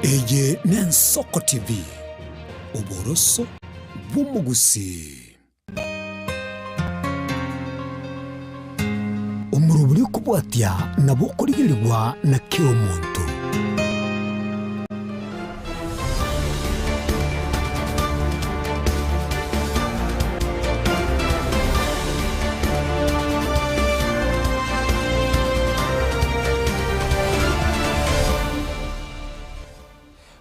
Eye n'Ensoko TV, oboroso bw'omogusii. Omorobori okobwatia nabo okorigerigwa na kera omonto.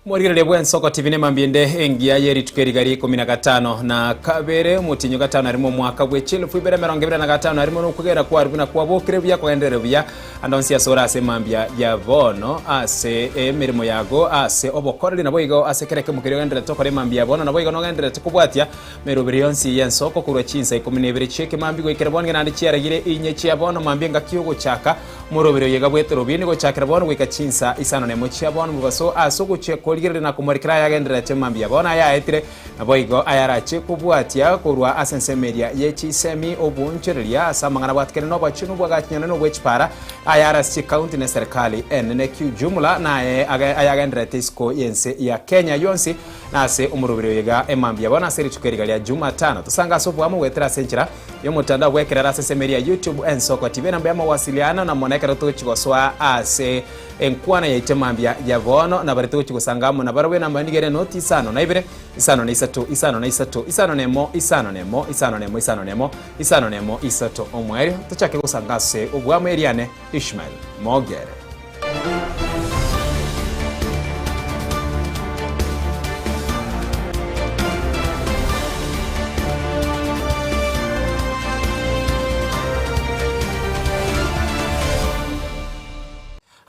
Morigereria bw'ensoko TV nemambia ende engiya ye rituko eriga ria ikomi na gatano na kabere omotienyi o gatano na rimo omwaka bwe chielfu ibere emerongo ebere na gatano na rimo nokwegera kwaru buna kwabokire buya kogenderere buya ande onsi ase ore ase emambia ya bono ase emeremo yago ase obokoreri naboigo ase kera ekemo keria ogendererete okore emambia ya bono naboigo nogendererete kobwatia Meroberi yonsi y'ensoko korwa chinsa ikomi na ibere chi'ekemambia goikera bono naende chiaragire inye chia bono mambia engaki y'ogochaka omoroberi oyo iga bw'eterobini gochakera bono goika chinsa isano nemo chia bono mobaso ase ogochia korigereria na komorikera ayagendererete mambia bono ayaetire naboigo ayarache kobwatia korwa ase ensemo eria ye chisemi obwoonchoreria ase amang'ana abwatekene n'obochenu bw'agachinyone na obw'echipara ayare ase chikaunti na eserekali enene kiujumla naye ayagendererete isiko y'ense ya Kenya yonsi Na ase omoroberi oyo iga emambia bono ase rituko eriga ria Jumatano, tosange ase oboamo goetera ase enchera y'omotandao bw'ekerero ase ensemo eria ya YouTube Ensoko TV enamba y'amawasiliano na mono ekero togochi gosoa ase enkwana yaito emambia ya bono na baria togochi gosanga amo nabarabwo enamba nigo ere enoti isano na ibere isano na isato isano na isato isano na emo isano na emo isano na emo isano na emo isano na emo isato omoerio tochake gosanga ase oboamo eriane Ishmael Mogere.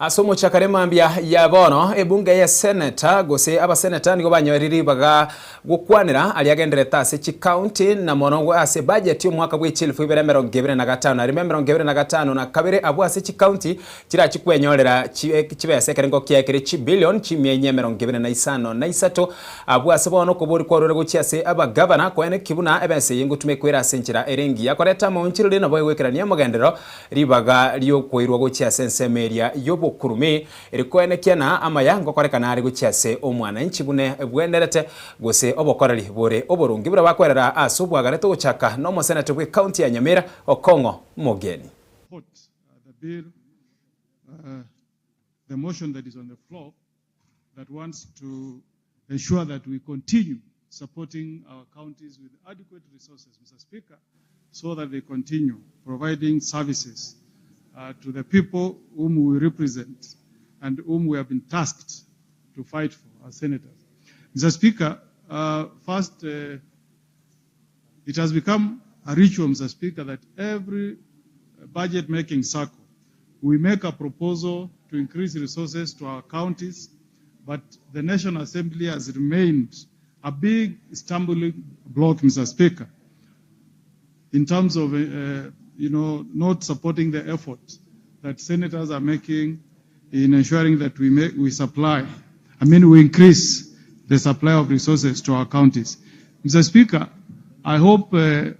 Ase omochakano emambia ya bono, ebunge ye seneta gose abaseneta nigo banyorire ribaga gokwanera aria agendererete ase chikaunti na mono ase budget y'omwaka bwe chielfu ibere emerongo ebere na gatano na rimo emerongo ebere na gatano na kabere abwo ase chikaunti Chirachie kwenyorera chibesa ekerengo kiaye kere chibilion chimia inye emerongo ebere na isano na isato. Abwo ase bono okobori kwarure gochia ase abagavana, koeneki buna ebesa eye ngotumekwa ere ase enchera ere engiya koreta amaonchoreri nabo egoikerania omogenderero ribaga riokoirwa gochia ase ensemo eria y'obokurumi eri koenekia na amaya ngokorekana are gochia ase omwananchi buna ebwenerete gose obokoreri bore oboronge buna bakwerera ase obwagarete ogochaka nomosenete bw'ecounty ya Nyamira Okong'o Mogeni. The bill, the motion that is on the floor that wants to ensure that we continue supporting our counties with adequate resources, Mr. Speaker, so that they continue providing services uh, to the people whom we represent and whom we have been tasked to fight for as senators. Mr. Speaker, uh, first, uh, it has become a ritual, Mr. Speaker, that every budget-making circle, we make a proposal to increase resources to our counties, but the National Assembly has remained a big stumbling block, Mr. Speaker, in terms of, uh, you know, not supporting the effort that senators are making in ensuring that we make, we supply, I mean, we increase the supply of resources to our counties. Mr. Speaker, I hope uh,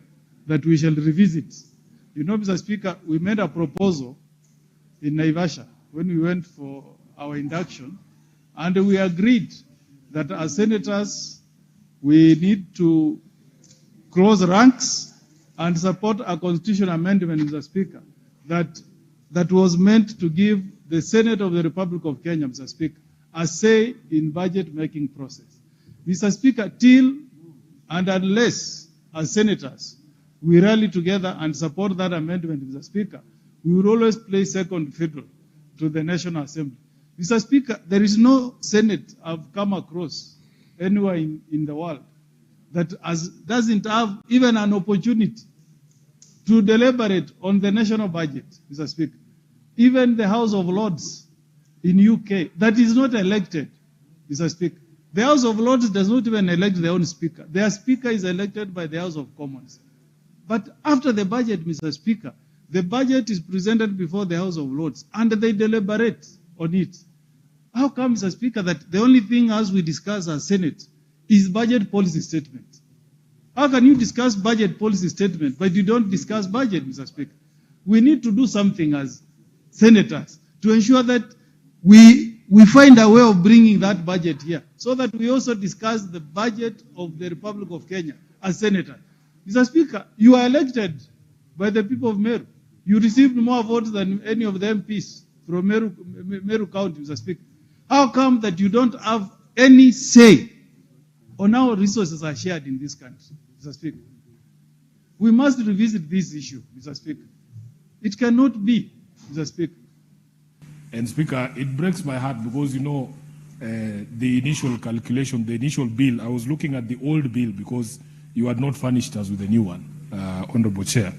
that we shall revisit. You know, Mr. Speaker, we made a proposal in Naivasha when we went for our induction, and we agreed that as senators, we need to close ranks and support a constitutional amendment, Mr. Speaker, that, that was meant to give the Senate of the Republic of Kenya, Mr. Speaker, a say in budget-making process. Mr. Speaker, till and unless, as senators, we rally together and support that amendment, Mr. Speaker, we will always play second fiddle to the National Assembly. Mr. Speaker, there is no Senate I've come across anywhere in, in the world that has, doesn't have even an opportunity to deliberate on the national budget, Mr. Speaker. Even the House of Lords in UK, that is not elected, Mr. Speaker. The House of Lords does not even elect their own speaker. Their speaker is elected by the House of Commons. But after the budget, Mr. Speaker, the budget is presented before the House of Lords and they deliberate on it. How come, Mr. Speaker, that the only thing as we discuss as Senate is budget policy statement? How can you discuss budget policy statement, but you don't discuss budget, Mr. Speaker? We need to do something as senators to ensure that we, we find a way of bringing that budget here so that we also discuss the budget of the Republic of Kenya as senators. Mister Speaker, you are elected by the people of Meru. You received more votes than any of the MPs from Meru, Meru County, Mr. Speaker. How come that you don't have any say on how resources are shared in this country, Mr. Speaker? We must revisit this issue, Mr. Speaker. It cannot be, Mr. Speaker. And Speaker, it breaks my heart because you know the initial calculation, the initial bill, I was looking at the old bill because you had not furnished us with a new one, Honorable Chair.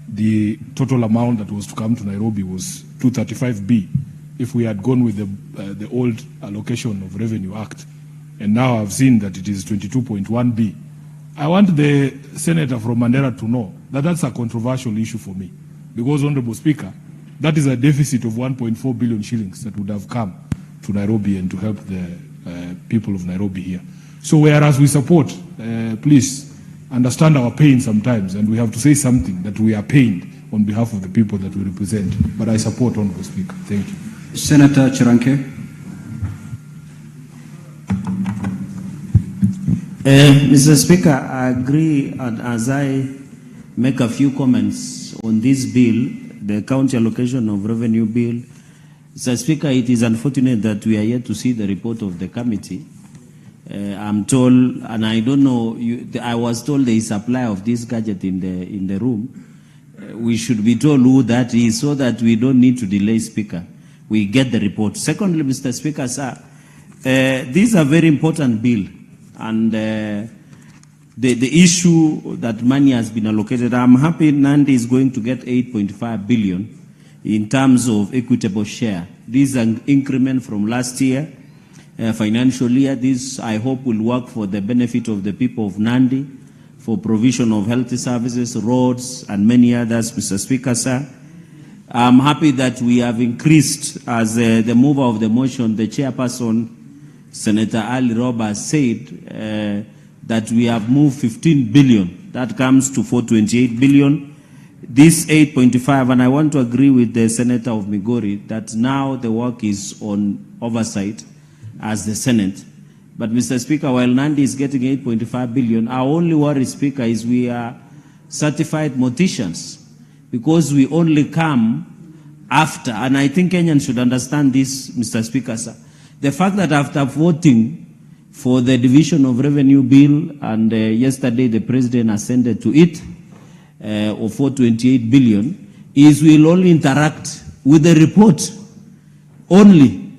The total amount that was to come to Nairobi was 235B if we had gone with the old Allocation of Revenue Act. And now I've seen that it is 22.1B. I want the senator from Mandera to know that that's a controversial issue for me. Because, Honorable Speaker, that is a deficit of 1.4 billion shillings that would have come to Nairobi and to help the people of Nairobi here. So whereas we support, please understand our pain sometimes, and we have to say something that we are pained on behalf of the people that we represent. But I support, Honorable Speaker. Thank you. Senator Cherargei. Mr. Speaker, I agree, and as I make a few comments on this bill, the County Allocation of Revenue Bill, Mr. Speaker, it is unfortunate that we are yet to see the report of the committee. I'm told, and I don't know, you, I was told there is supply of this gadget in the room. We should be told who that is so that we don't need to delay, Speaker. We get the report. Secondly, Mr. Speaker, sir, this is a very important bill. And the issue that money has been allocated, I'm happy Nandi is going to get 8.5 billion in terms of equitable share. This is an increment from last year, financial year. This, I hope, will work for the benefit of the people of Nandi, for provision of health services, roads, and many others, Mr. Speaker, sir. I'm happy that we have increased, as the mover of the motion, the chairperson, Senator Ali Roba, said that we have moved 15 billion. That comes to 428 billion. This 8.5, and I want to agree with the Senator of Migori that now the work is on oversight as the Senate. But Mr. Speaker, while Nandi is getting 8.5 billion, our only worry, Speaker, is we are certified morticians because we only come after, and I think Kenyans should understand this, Mr. Speaker, sir. The fact that after voting for the division of revenue bill, and yesterday the president assented to it, of 428 billion, is we'll only interact with the report only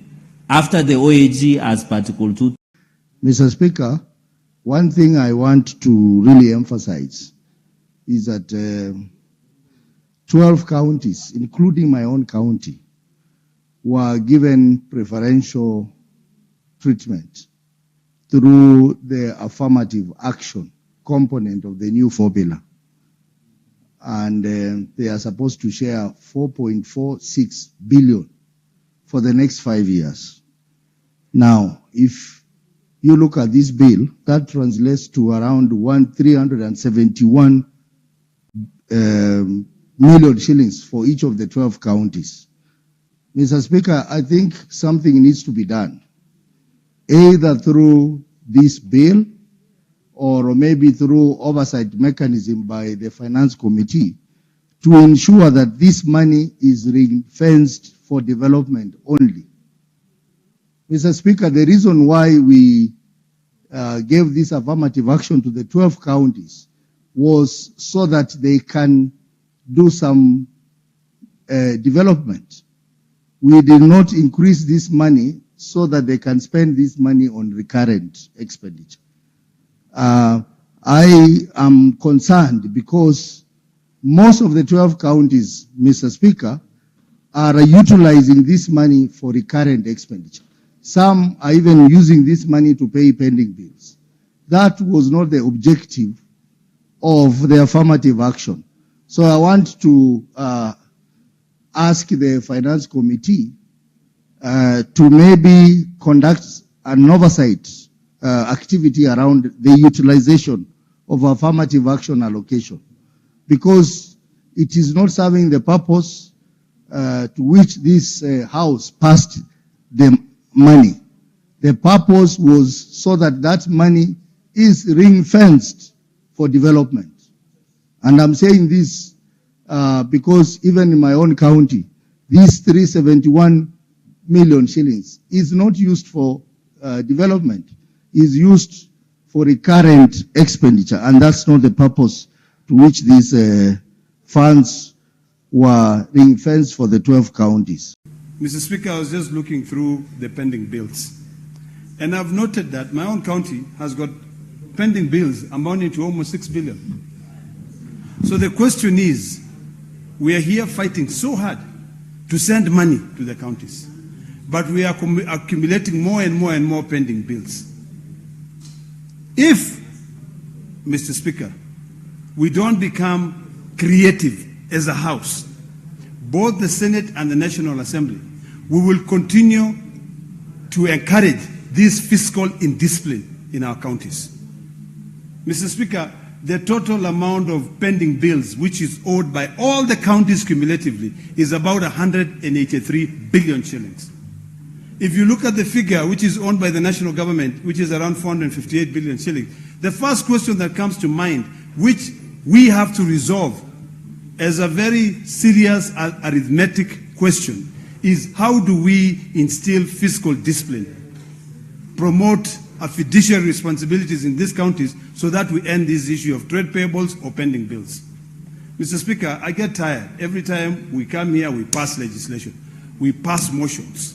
after the OAG as Article 2. Mr. Speaker, one thing I want to really emphasize is that 12 counties, including my own county, were given preferential treatment through the affirmative action component of the new formula. And they are supposed to share 4.46 billion for the next 5 years. Now, if you look at this bill, that translates to around one 371 million shillings for each of the 12 counties. Mr. Speaker, I think something needs to be done, either through this bill or maybe through oversight mechanism by the Finance Committee to ensure that this money is ring-fenced for development only. Mr. Speaker, the reason why we gave this affirmative action to the 12 counties was so that they can do some development. We did not increase this money so that they can spend this money on recurrent expenditure. I am concerned because most of the 12 counties, Mr. Speaker, are utilizing this money for recurrent expenditure. Some are even using this money to pay pending bills. That was not the objective of the affirmative action. So I want to ask the Finance Committee to maybe conduct an oversight activity around the utilization of affirmative action allocation, because it is not serving the purpose to which this House passed the money. The purpose was so that that money is ring-fenced for development. And I'm saying this uh, because even in my own county, this 371 million shillings is not used for uh, development, is used for recurrent expenditure, and that's not the purpose to which these uh, funds were ring-fenced for the 12 counties. Mr. Speaker, I was just looking through the pending bills. And I've noted that my own county has got pending bills amounting to almost 6 billion. So the question is, we are here fighting so hard to send money to the counties, but we are accumulating more and more and more pending bills. If, Mr. Speaker, we don't become creative as a house, both the Senate and the National Assembly, we will continue to encourage this fiscal indiscipline in our counties. Mr. Speaker, the total amount of pending bills which is owed by all the counties cumulatively is about 183 billion shillings. If you look at the figure which is owned by the national government, which is around 458 billion shillings, the first question that comes to mind, which we have to resolve as a very serious arithmetic question, is how do we instill fiscal discipline, promote a fiduciary responsibilities in these counties so that we end this issue of trade payables or pending bills. Mr. Speaker, I get tired. Every time we come here, we pass legislation. We pass motions.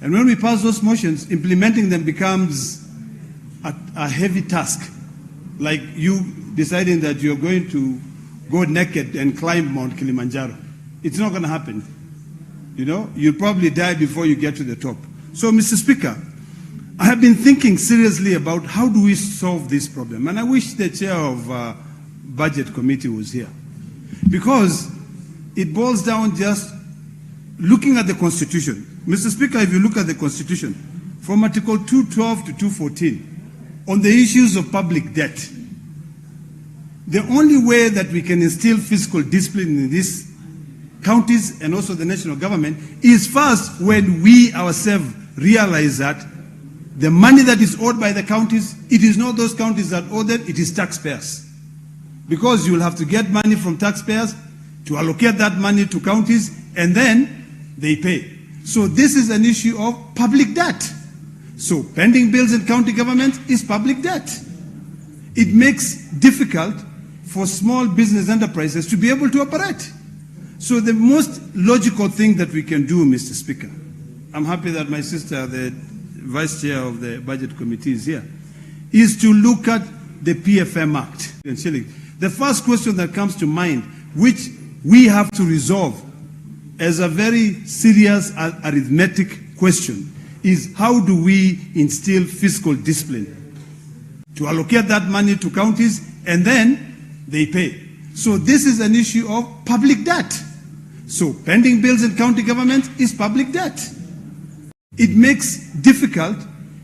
And when we pass those motions, implementing them becomes a, a heavy task. Like you deciding that you're going to go naked and climb Mount Kilimanjaro. It's not going to happen. You know, you'll probably die before you get to the top. So, Mr. Speaker, I have been thinking seriously about how do we solve this problem. And I wish the chair of uh, budget committee was here. Because it boils down just looking at the constitution. Mr. Speaker, if you look at the constitution, from Article 212 to 214, on the issues of public debt, the only way that we can instill fiscal discipline in these counties and also the national government is first when we ourselves realize that the money that is owed by the counties, it is not those counties that owe them, it is taxpayers. Because you will have to get money from taxpayers to allocate that money to counties, and then they pay. So this is an issue of public debt. So pending bills in county government is public debt. It makes difficult for small business enterprises to be able to operate. So the most logical thing that we can do, Mr. Speaker, I'm happy that my sister, the vice chair of the budget committee is here, is to look at the PFM Act. The first question that comes to mind, which we have to resolve as a very serious arithmetic question, is how do we instill fiscal discipline to allocate that money to counties and then they pay. So this is an issue of public debt. So pending bills in county government is public debt. It makes difficult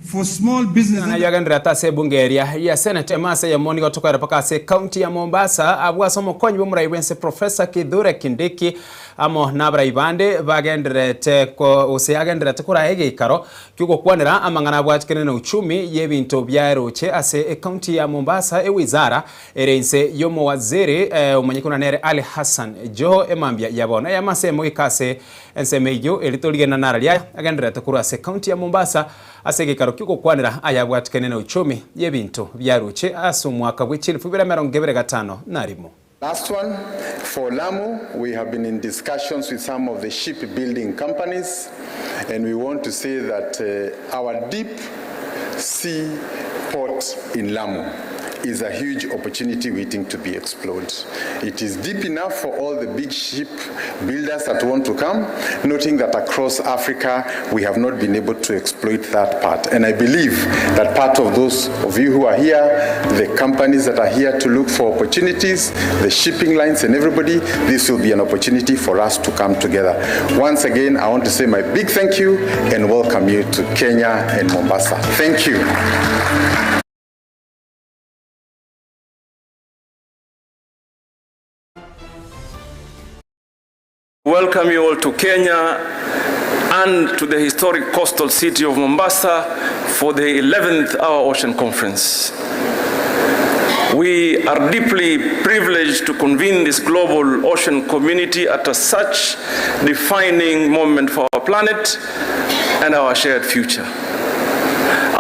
for small business. Ng'ana yagendererete ase ebunge eria ya Senate emasa eyemo nigo tokoera paka ase ekaunti ya Mombasa abwo ase omokonyi bw'omorai bw'ense Professor Kithure Kindiki amo nabarai bande bagendererete gose agendererete koraa egeikaro ki'ogokwanera amang'ana abwatikene na uchumi y'ebinto bia eroche ase ekaunti ya Mombasa ewizara ere inse y'omowaziri omonyekuna nere Ali Hassan Joho emambia ya bono eyemo ase eyemo goika ase Ensemo eyio eria torigena nararia agendererete korwa ase ekaunti ya Mombasa ase egeikaro ki'ogokwanera ayabwatikene na uchumi y'ebinto biaruche ase omwaka bwe chilifu ibere emerongo ebere gatano na rimo. Last one, for Lamu, we have been in discussions with some of the shipbuilding companies, and we want to say that uh, our deep sea port in Lamu is a huge opportunity waiting to be explored. It is deep enough for all the big ship builders that want to come, noting that across Africa we have not been able to exploit that part. And I believe that part of those of you who are here, the companies that are here to look for opportunities, the shipping lines and everybody, this will be an opportunity for us to come together. Once again, I want to say my big thank you and welcome you to Kenya and Mombasa. Thank you. Welcome you all to Kenya and to the historic coastal city of Mombasa for the 11th Our Ocean Conference. We are deeply privileged to convene this global ocean community at a such defining moment for our planet and our shared future.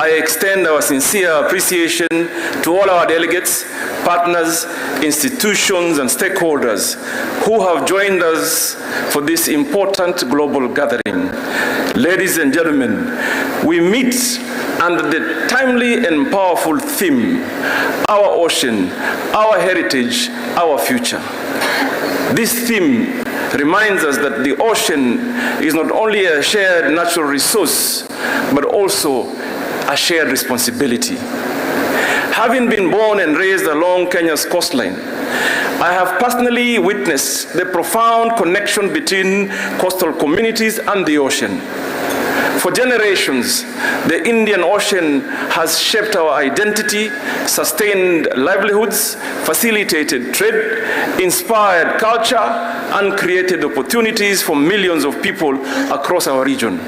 I extend our sincere appreciation to all our delegates, partners, institutions, and stakeholders who have joined us for this important global gathering. Ladies and gentlemen, we meet under the timely and powerful theme, Our Ocean, Our Heritage, Our Future. This theme reminds us that the ocean is not only a shared natural resource, but also a shared responsibility. Having been born and raised along Kenya's coastline, I have personally witnessed the profound connection between coastal communities and the ocean. For generations, the Indian Ocean has shaped our identity, sustained livelihoods, facilitated trade, inspired culture, and created opportunities for millions of people across our region.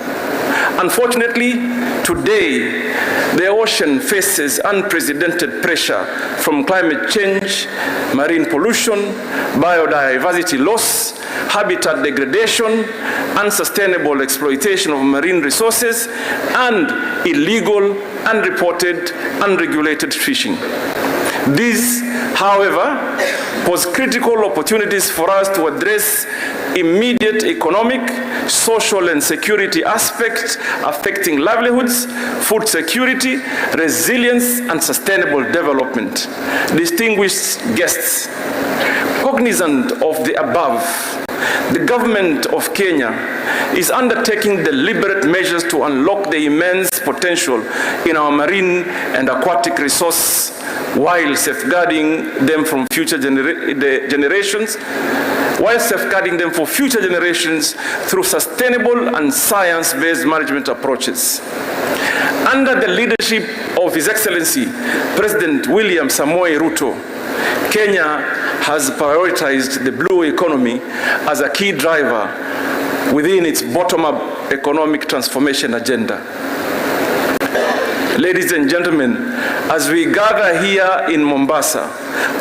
Unfortunately, today, the ocean faces unprecedented pressure from climate change, marine pollution, biodiversity loss, habitat degradation, unsustainable exploitation of marine resources, and illegal, unreported, unregulated fishing. These, however, pose critical opportunities for us to address immediate economic, social, and security aspects affecting livelihoods, food security, resilience, and sustainable development. Distinguished guests, cognizant of the above, the government of Kenya is undertaking deliberate measures to unlock the immense potential in our marine and aquatic resource while safeguarding them from future the generations, while safeguarding them for future generations through sustainable and science-based management approaches. Under the leadership of His Excellency President William Samoei Ruto, Kenya has prioritized the blue economy as a key driver within its bottom-up economic transformation agenda. Ladies and gentlemen, as we gather here in Mombasa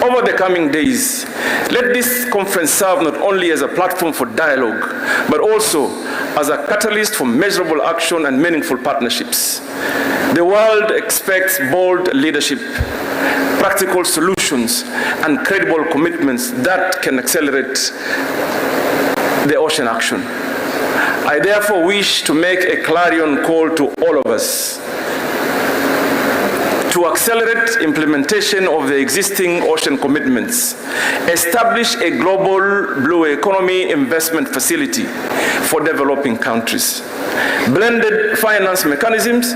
over the coming days, let this conference serve not only as a platform for dialogue, but also as a catalyst for measurable action and meaningful partnerships. The world expects bold leadership, practical solutions, and credible commitments that can accelerate the ocean action. I therefore wish to make a clarion call to all of us to accelerate implementation of the existing ocean commitments, establish a global blue economy investment facility for developing countries, blended finance mechanisms,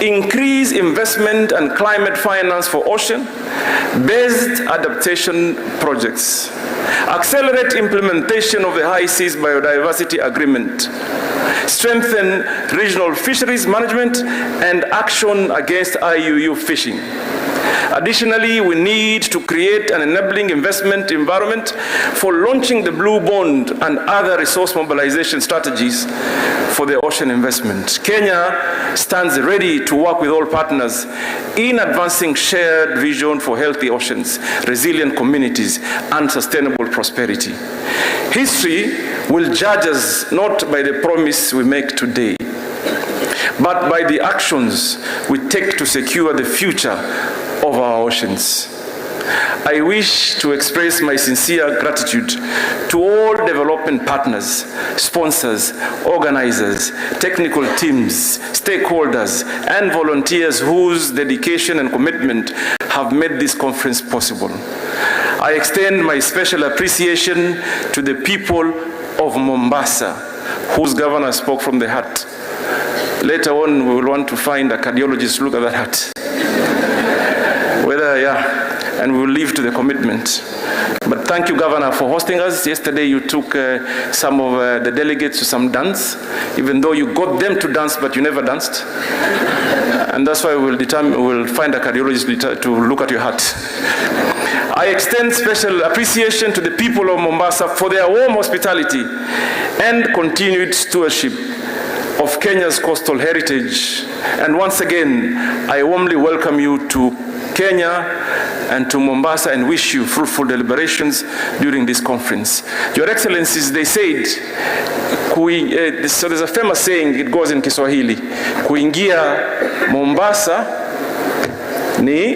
increase investment and climate finance for ocean-based adaptation projects, accelerate implementation of the High Seas Biodiversity Agreement, strengthen regional fisheries management and action against IUU fishing. Additionally, we need to create an enabling investment environment for launching the Blue Bond and other resource mobilization strategies for the ocean investment. Kenya stands ready to work with all partners in advancing shared vision for healthy oceans, resilient communities, and sustainable prosperity. History will judge us not by the promise we make today, but by the actions we take to secure the future of our oceans. I wish to express my sincere gratitude to all development partners, sponsors, organizers, technical teams, stakeholders, and volunteers whose dedication and commitment have made this conference possible. I extend my special appreciation to the people of Mombasa, whose governor spoke from the heart. Later on, we will want to find a cardiologist to look at that heart. Whether, yeah, and we will leave to the commitment. But thank you, Governor, for hosting us. Yesterday, you took some of the delegates to some dance, even though you got them to dance, but you never danced. And that's why we will determine, we will find a cardiologist to look at your heart. I extend special appreciation to the people of Mombasa for their warm hospitality and continued stewardship of of Kenya's coastal heritage and once again I warmly welcome you to Kenya and to Mombasa and wish you fruitful deliberations during this conference. Your Excellencies, they said, kui, eh, so there's a famous saying, it goes in Kiswahili, kuingia Mombasa ni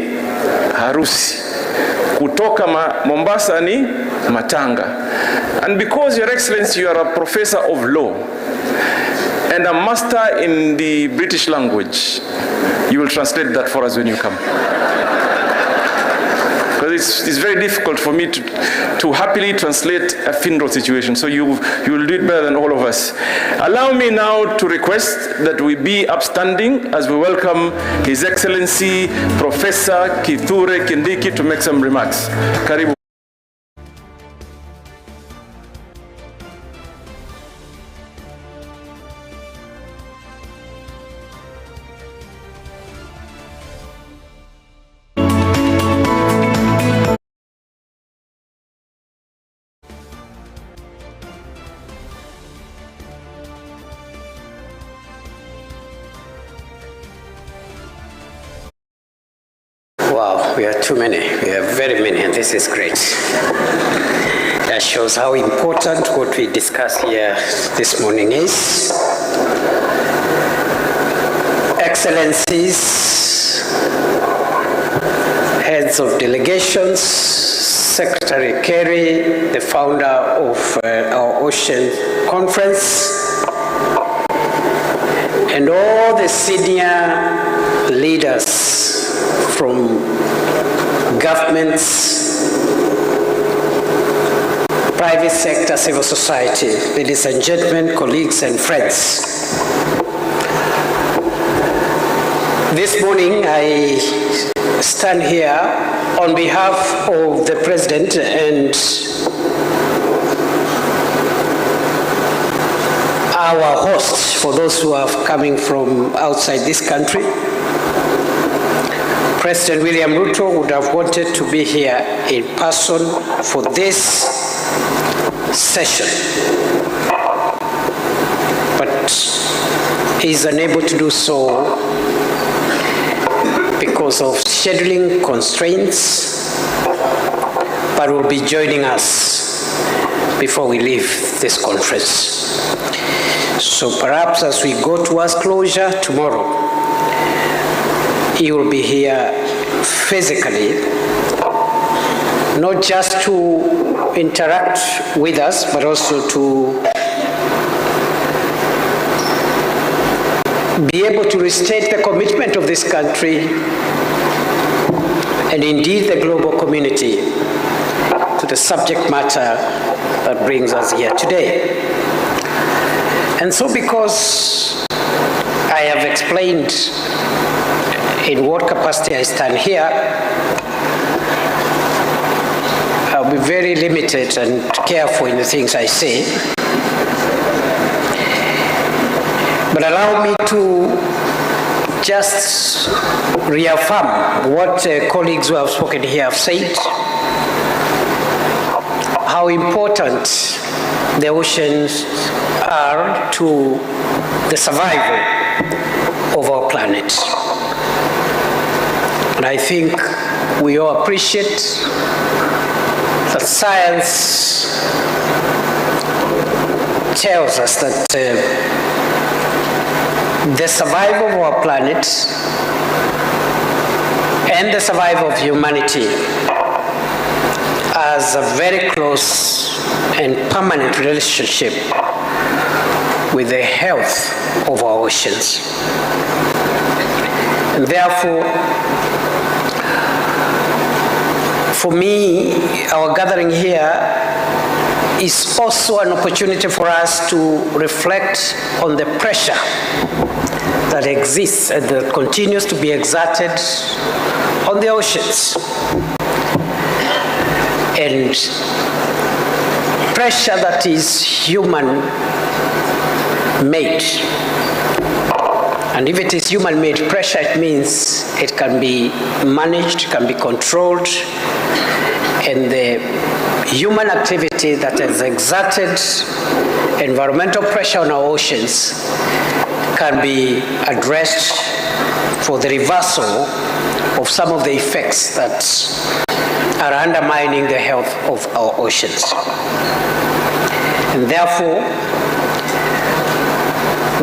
harusi, kutoka ma Mombasa ni matanga. And because Your Excellency, you are a professor of law and a master in the British language, you will translate that for us when you come. Because it's, it's very difficult for me to, to happily translate a funeral situation. So you, you will do it better than all of us. Allow me now to request that we be upstanding as we welcome His Excellency Professor Kithure Kindiki to make some remarks. Karibu. Wow, we are too many. We are very many, and this is great. That shows how important what we discuss here this morning is. Excellencies, heads of delegations, Secretary Kerry, the founder of uh, our Ocean Conference, and all the senior leaders from governments, private sector, civil society, ladies and gentlemen, colleagues and friends. This morning I stand here on behalf of the President and our hosts, for those who are coming from outside this country. President William Ruto would have wanted to be here in person for this session, but he is unable to do so because of scheduling constraints, but will be joining us before we leave this conference. So perhaps as we go towards closure tomorrow, he will be here physically, not just to interact with us, but also to be able to restate the commitment of this country and indeed the global community to the subject matter that brings us here today. And so because I have explained in what capacity I stand here, I'll be very limited and careful in the things I say. But allow me to just reaffirm what uh, colleagues who have spoken here have said, how important the oceans are to the survival of our planet. And I think we all appreciate that science tells us that uh, the survival of our planet and the survival of humanity has a very close and permanent relationship with the health of our oceans. And therefore, for me, our gathering here is also an opportunity for us to reflect on the pressure that exists and that continues to be exerted on the oceans. And pressure that is human made. And if it is human made pressure, it means it can be managed, can be controlled, and the human activity that has exerted environmental pressure on our oceans can be addressed for the reversal of some of the effects that are undermining the health of our oceans. And therefore,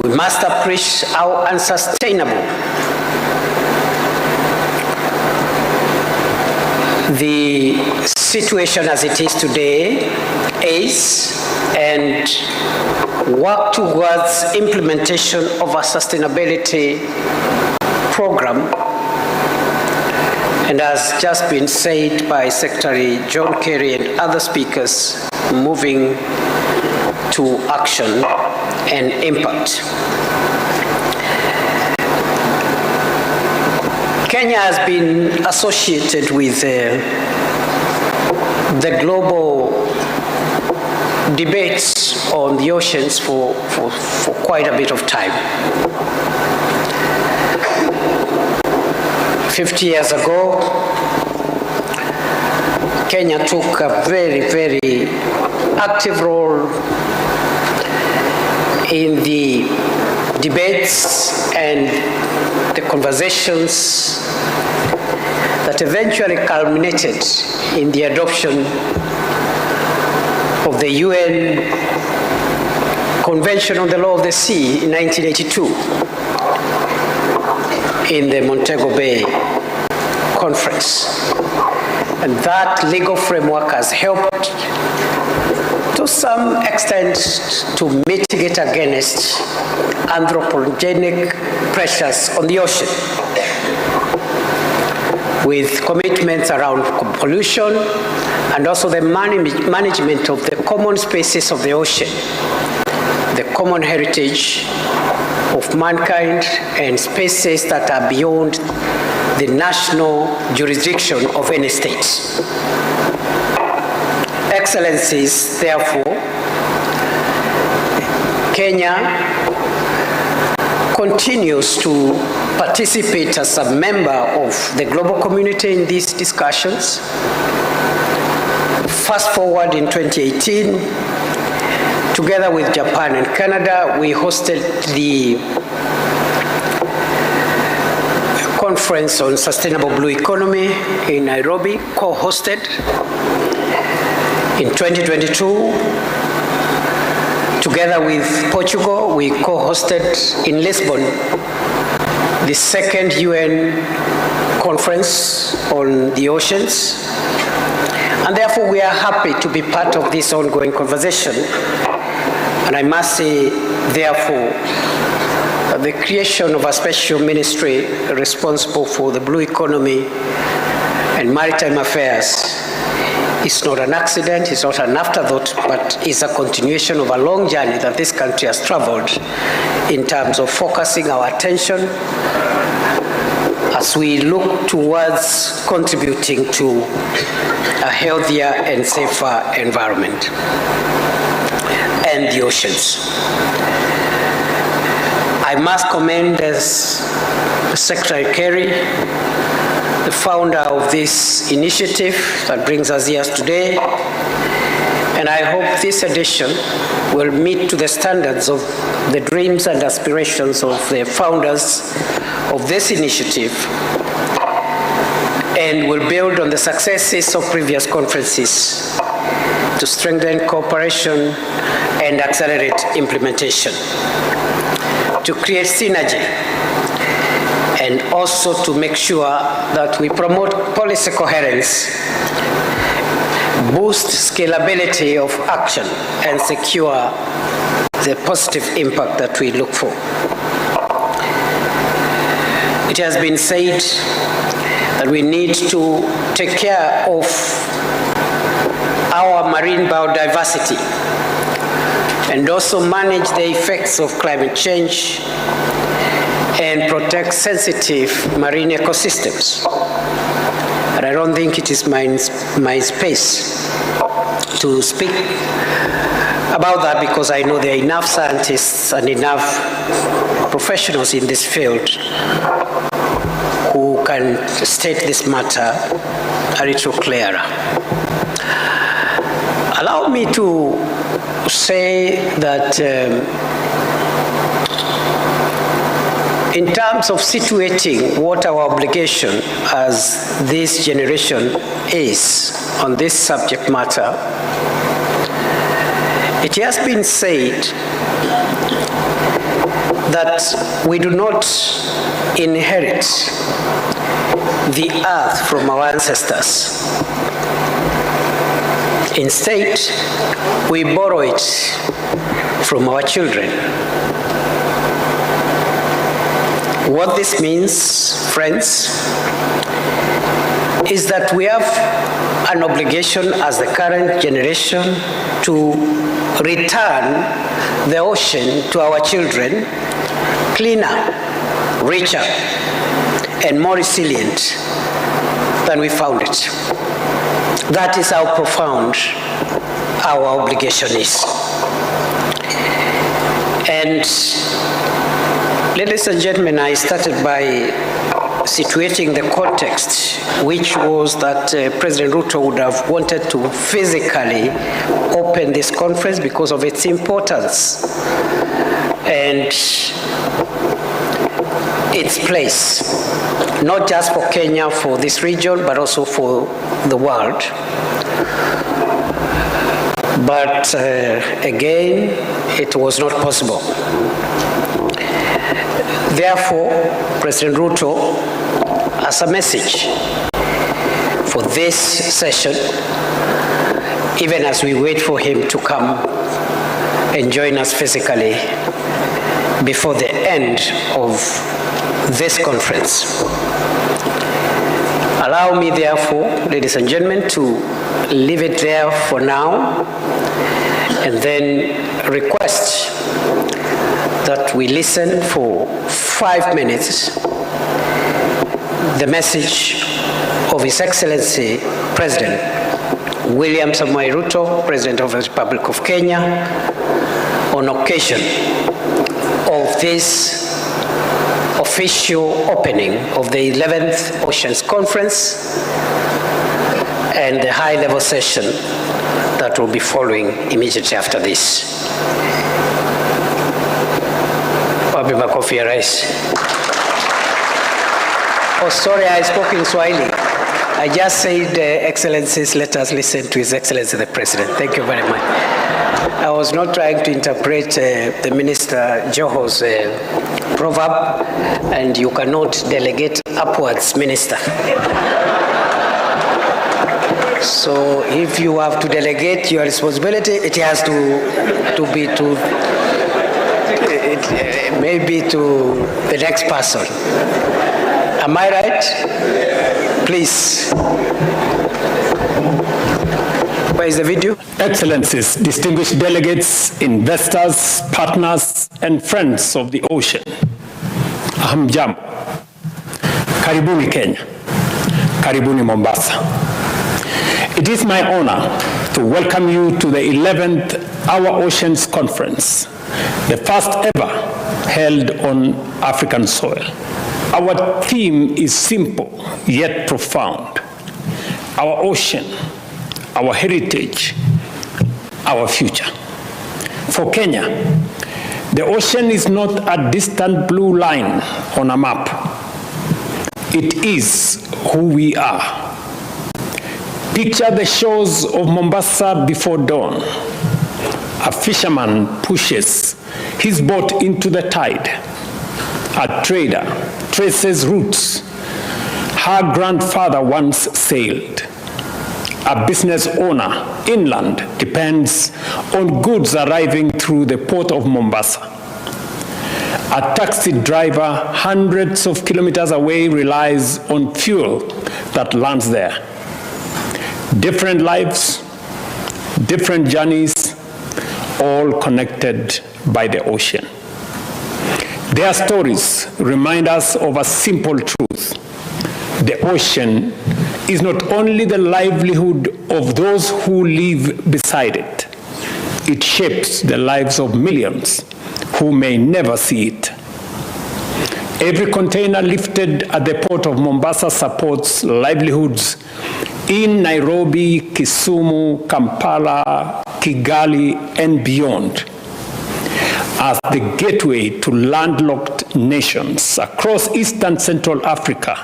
we must appreciate how unsustainable the situation as it is today is and work towards implementation of a sustainability program. And as just been said by Secretary John Kerry and other speakers, moving to action and impact. Kenya has been associated with the global debates on the oceans for quite a bit of time. 50 years ago, Kenya took a very, very active role in the debates and the conversations that eventually culminated in the adoption of the UN Convention on the Law of the Sea in 1982 in the Montego Bay Conference. And that legal framework has helped to some extent to mitigate against anthropogenic pressures on the ocean, with commitments around pollution and also the management of the common spaces of the ocean, the common heritage of mankind and spaces that are beyond the national jurisdiction of any state. Excellencies, therefore, Kenya continues to participate as a member of the global community in these discussions. Fast forward in 2018, together with Japan and Canada, we hosted the Conference on Sustainable Blue Economy in Nairobi, co-hosted. In 2022, together with Portugal, we co-hosted in Lisbon the second UN Conference on the Oceans. And therefore, we are happy to be part of this ongoing conversation. And I must say, therefore, the creation of a special ministry responsible for the blue economy and maritime affairs is not an accident, it's not an afterthought, but is a continuation of a long journey that this country has traveled in terms of focusing our attention as we look towards contributing to a healthier and safer environment and the oceans. I must commend as Secretary Kerry, the founder of this initiative that brings us here today, and I hope this edition will meet to the standards of the dreams and aspirations of the founders of this initiative and will build on the successes of previous conferences to strengthen cooperation and accelerate implementation, to create synergy, and also to make sure that we promote policy coherence, boost scalability of action, and secure the positive impact that we look for. It has been said that we need to take care of our marine biodiversity and also manage the effects of climate change and protect sensitive marine ecosystems. But I don't think it is my space to speak about that, because I know there are enough scientists and enough professionals in this field who can state this matter a little clearer. Allow me to say that In terms of situating what our obligation as this generation is on this subject matter, it has been said that we do not inherit the earth from our ancestors. Instead, we borrow it from our children. What this means, friends, is that we have an obligation as the current generation to return the ocean to our children cleaner, richer, and more resilient than we found it. That is how profound our obligation is. And ladies and gentlemen, I started by situating the context, which was that President Ruto would have wanted to physically open this conference because of its importance and its place, not just for Kenya, for this region, but also for the world. But again, it was not possible. Therefore, President Ruto, as a message for this session, even as we wait for him to come and join us physically before the end of this conference. Allow me, therefore, ladies and gentlemen, to leave it there for now and then request that we listen for 5 minutes the message of His Excellency President William Samoei Ruto, President of the Republic of Kenya, on occasion of this official opening of the 11th Oceans Conference and the high-level session that will be following immediately after this. Wapi makofi ya rais? Oh, sorry, I spoke in Swahili. I just said, Excellencies, let us listen to His Excellency the President. Thank you very much. I was not trying to interpret the Minister Joho's proverb, and you cannot delegate upwards, Minister. So if you have to delegate your responsibility, it has to be to, it, maybe to the next person. Am I right? Please. Where is the video? Excellencies, distinguished delegates, investors, partners, and friends of the ocean. Hamjambo. Karibuni Kenya. Karibuni Mombasa. It is my honor to welcome you to the 11th Our Oceans Conference, the first ever held on African soil. Our theme is simple yet profound. Our ocean, our heritage, our future. For Kenya, the ocean is not a distant blue line on a map. It is who we are. Picture the shores of Mombasa before dawn. A fisherman pushes his boat into the tide. A trader traces routes her grandfather once sailed. A business owner inland depends on goods arriving through the port of Mombasa. A taxi driver hundreds of kilometers away relies on fuel that lands there. Different lives, different journeys, all connected by the ocean. Their stories remind us of a simple truth. The ocean is not only the livelihood of those who live beside it, it shapes the lives of millions who may never see it. Every container lifted at the port of Mombasa supports livelihoods in Nairobi, Kisumu, Kampala, Kigali, and beyond. As the gateway to landlocked nations across East and Central Africa,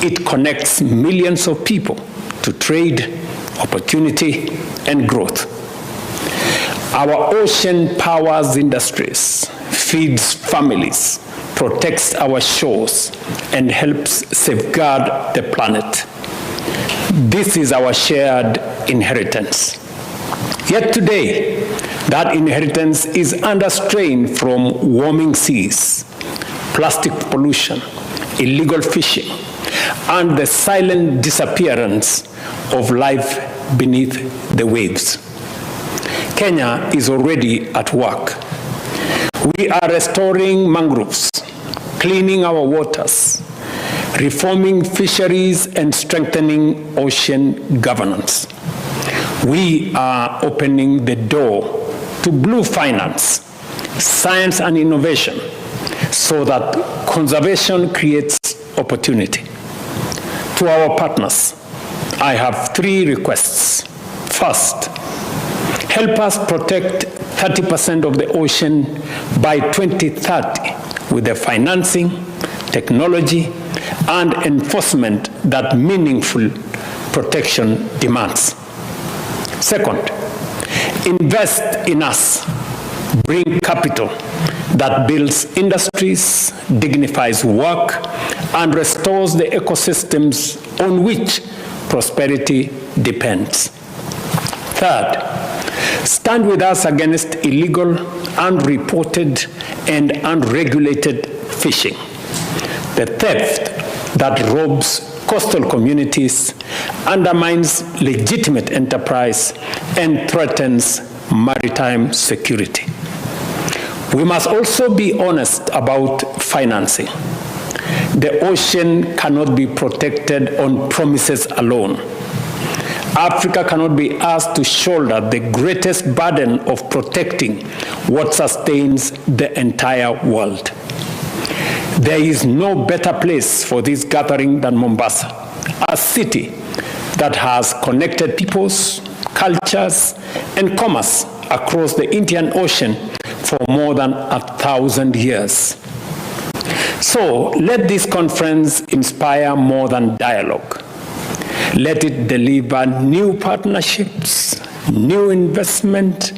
it connects millions of people to trade, opportunity, and growth. Our ocean powers industries, feeds families, protects our shores, and helps safeguard the planet. This is our shared inheritance. Yet today, that inheritance is under strain from warming seas, plastic pollution, illegal fishing, and the silent disappearance of life beneath the waves. Kenya is already at work. We are restoring mangroves, cleaning our waters, reforming fisheries, and strengthening ocean governance. We are opening the door to blue finance, science and innovation, so that conservation creates opportunity. To our partners, I have three requests. First, help us protect 30% of the ocean by 2030 with the financing, technology, and enforcement that meaningful protection demands. Second, invest in us. Bring capital that builds industries, dignifies work, and restores the ecosystems on which prosperity depends. Third, stand with us against illegal, unreported, and unregulated fishing, the theft that robs coastal communities, undermines legitimate enterprise, and threatens maritime security. We must also be honest about financing. The ocean cannot be protected on promises alone. Africa cannot be asked to shoulder the greatest burden of protecting what sustains the entire world. There is no better place for this gathering than Mombasa, a city that has connected peoples, cultures, and commerce across the Indian Ocean for more than 1,000 years. So let this conference inspire more than dialogue. Let it deliver new partnerships, new investment,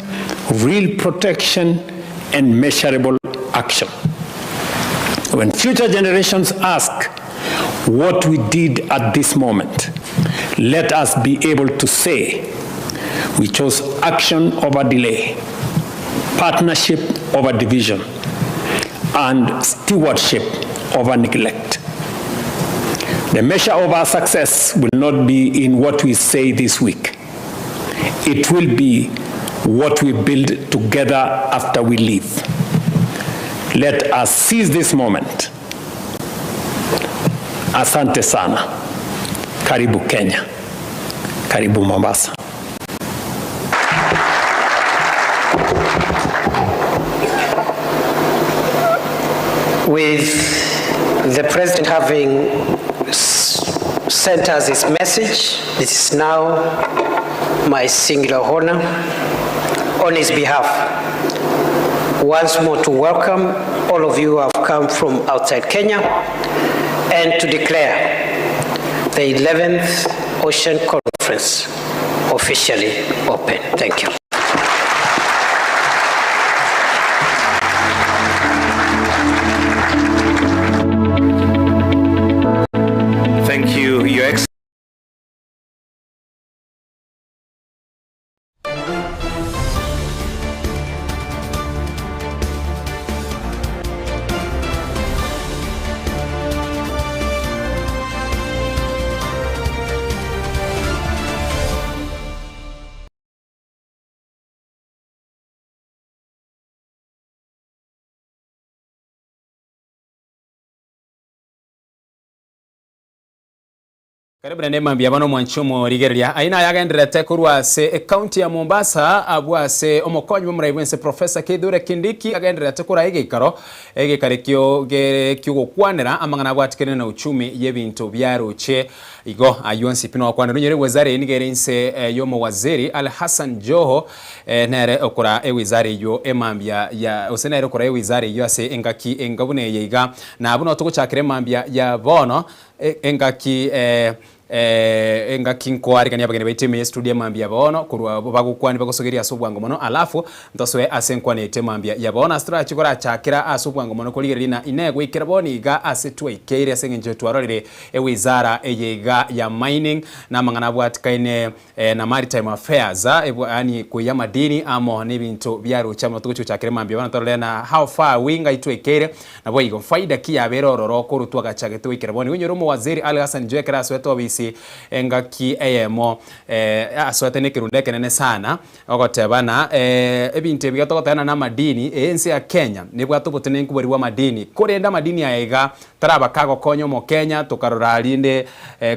real protection, and measurable action. When future generations ask what we did at this moment, let us be able to say we chose action over delay, partnership over division, and stewardship over neglect. The measure of our success will not be in what we say this week. It will be what we build together after we leave. Let us seize this moment. Asante sana. Karibu Kenya. Karibu Mombasa. With the President having sent us his message, it is now my singular honor on his behalf once more to welcome all of you who have come from outside Kenya and to declare the 11th Ocean Conference officially open. Thank you. Thank you, Your Excellency. Karibu naende mambia bono omwanchi omorigereria. Ayio naye agendererete korwa ase ecounty ya Mombasa abwo ase omokonyi bw'omorai bw'ense Professor Kithure Kindiki agendererete koraa egeikaro egekare kio ki'ogokwanera amang'ana abwatikerene na uchumi y'ebinto biaroche igo ayio onsi pi nogokwanera onyore ewizara eye nigo ere inse y'omowaziri Ali Hassan Joho nere okoraa ewizara eyio emambia ya gose nere okoraa ewizara eyio ase engaki enga buna eye iga na abwo noo togochakera emambia ya bono Engaki engaki nkoarigania abageni baito ime y'estudio emambia bono, korwa abwo bagokwania bagosogeria ase obwango mono, alafu ntosoe ase enkwana yaito emambia ya bono. Ase torache korachakera ase obwango mono korigereria na inee goikera bono iga ase twaikeire ase eng'encho twarorire ewizara eye iga ya mining na amang'ana abwatikaine na maritime affairs, yaani koiya amadini amo nebinto biaroche amo togochi gochakera mambia bono torore na how far we ngai twekeire naboigo faida ki yabere ororo korwa twagachagete goikera bono igo onyore omowaziri Ali Hassan Joho ekero asoete obisi engaki eyemo asoete nekerundo ekenene sana ogoteba na ebinto ebi iga togoteba na amadini ense ya Kenya nebwate obotenenku boria bwa amadini korende amadini aya iga Taraba kagokonya omokenya, tokarora rinde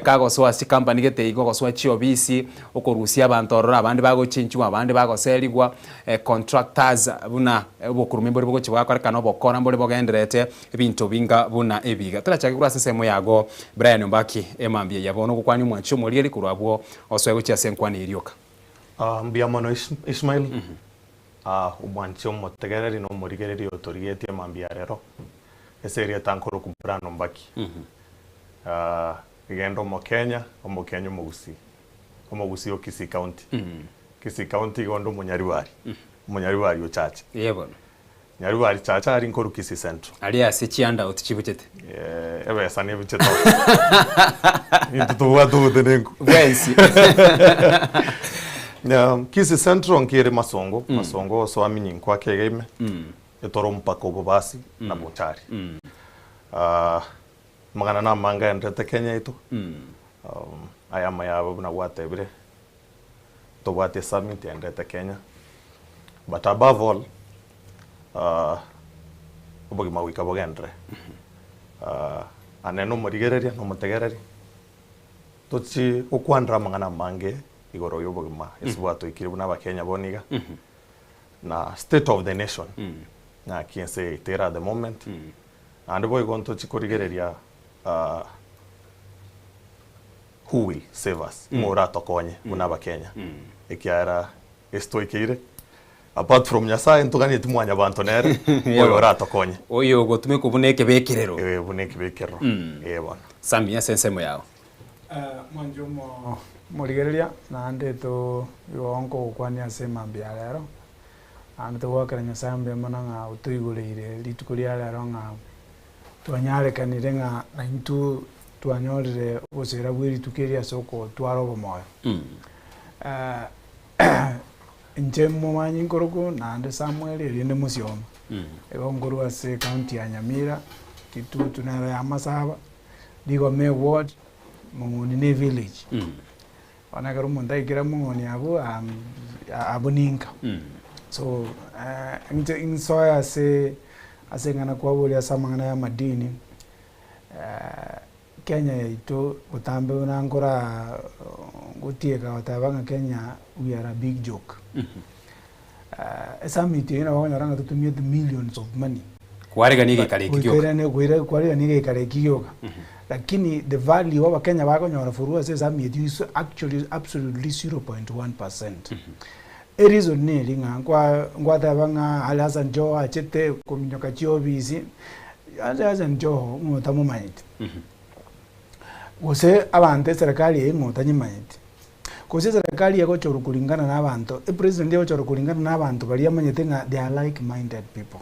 kagosoa chikampani gete igo gosoa chiobisi, okorusia abanto ororo abande bagochinchigwa abande bagoserigwa, contractors buna obokurumi mbore bogochia bwakorekana obokora mbore bogendererete, ebinto binga buna ebi iga. Torachake korwa ase ensemo yago Brian Ombaki emambia eye bono ogokwania omwanchi omorieri korwa abwo osoe gochia ase enkwana eye rioka. Mbuya mono Ishmael, omwanchi omotegereri na omorigereri otorigetie emambia ya rero. Ase erieta nkorokwa Brian Ombaki. Iga Omokenya, Omokenya omogusii, omogusii o Kisii County. Kisii County igo onde omonyaribari, omonyaribari o Chacha. Ee bono. Nyaribari Chacha aria nkorwa Kisii Central. Aria ase chihandout chibuchete. Ebesa nebuchete oo. Intwe tobwate obotenenku. Bwensi. Kisii Central nkere Masongo, Masongo osoa Minyinko ake iga ime. Etore omopaka o Bobasi na Bonchari. Amang'ana namange aenderete Kenya yaito, aya amaya abo buna gwatebire, ntobwate esummit yaenderete Kenya, but above all, obogima goika bogenderere. Ane nomorigereria na omotegereri, tochi gokwanera amang'ana amange igoro ya obogima ase bwatoikire buna abakenya bono iga. Na state of the nation ng'aki ense yaito ere at the moment, naende boigo ntochi korigereria who will save us, ng'o oratokonye buna abakenya, ekiagera ase twaikeire apart from Nyasaye ntoganeti mwanyabanto nere oyo oratokonye. Oyo ogotumekwa buna ekebekerero. Eh, buna ekebekerero, eh bono. Sammy, ase ensemo yao. Mwanche omorigereria, naende igo nkogokwania ase emambia ya rero, naende togoakera Nyasae mbuya mono ng'a otoigoreire rituko ria rero ng'a twanyarekanire ng'a naintwe twanyorire obosera bwe rituko eri ase okotwara obomoyo. Inche momanyi nkorokwo naende Samuel erinde Mosioma, igo nkorwa ase ecounty ya Nyamira, Kitutu nero ya Masaba. Rigoma eward, Mong'oni ne evillage. Bono ekero omonto aikire Mong'oni abwo, abwo ninka. So, inche insoe ase ase eng'ana kwaboria ase amang'ana ya amadini, Kenya yaito botambe buna nkora gotieka goteba ng'a Kenya we are a big joke. Esummit eyio nabo okonyora ng'a totumiete millions of money. Kwarigania egekaro eki gioka. Goikairania koira kwarigania egekaro eki gioka. Lakini the value abakenya bakonyora forwa ase esummit eyio is actually absolutely 0.1%. Ereason neri ng'a nkwa nkwateba ng'a Ali Hassan Joho achete kominyoka chiofisi, Ali Hassan Joho ng'a otamomanyeti. Gose abanto eserekari eye ng'a otanyemanyeti. Gose eserekari egochorwa kuringana na abanto, epresident egochorwa kuringana na abanto baria amanyete ng'a they are like minded people.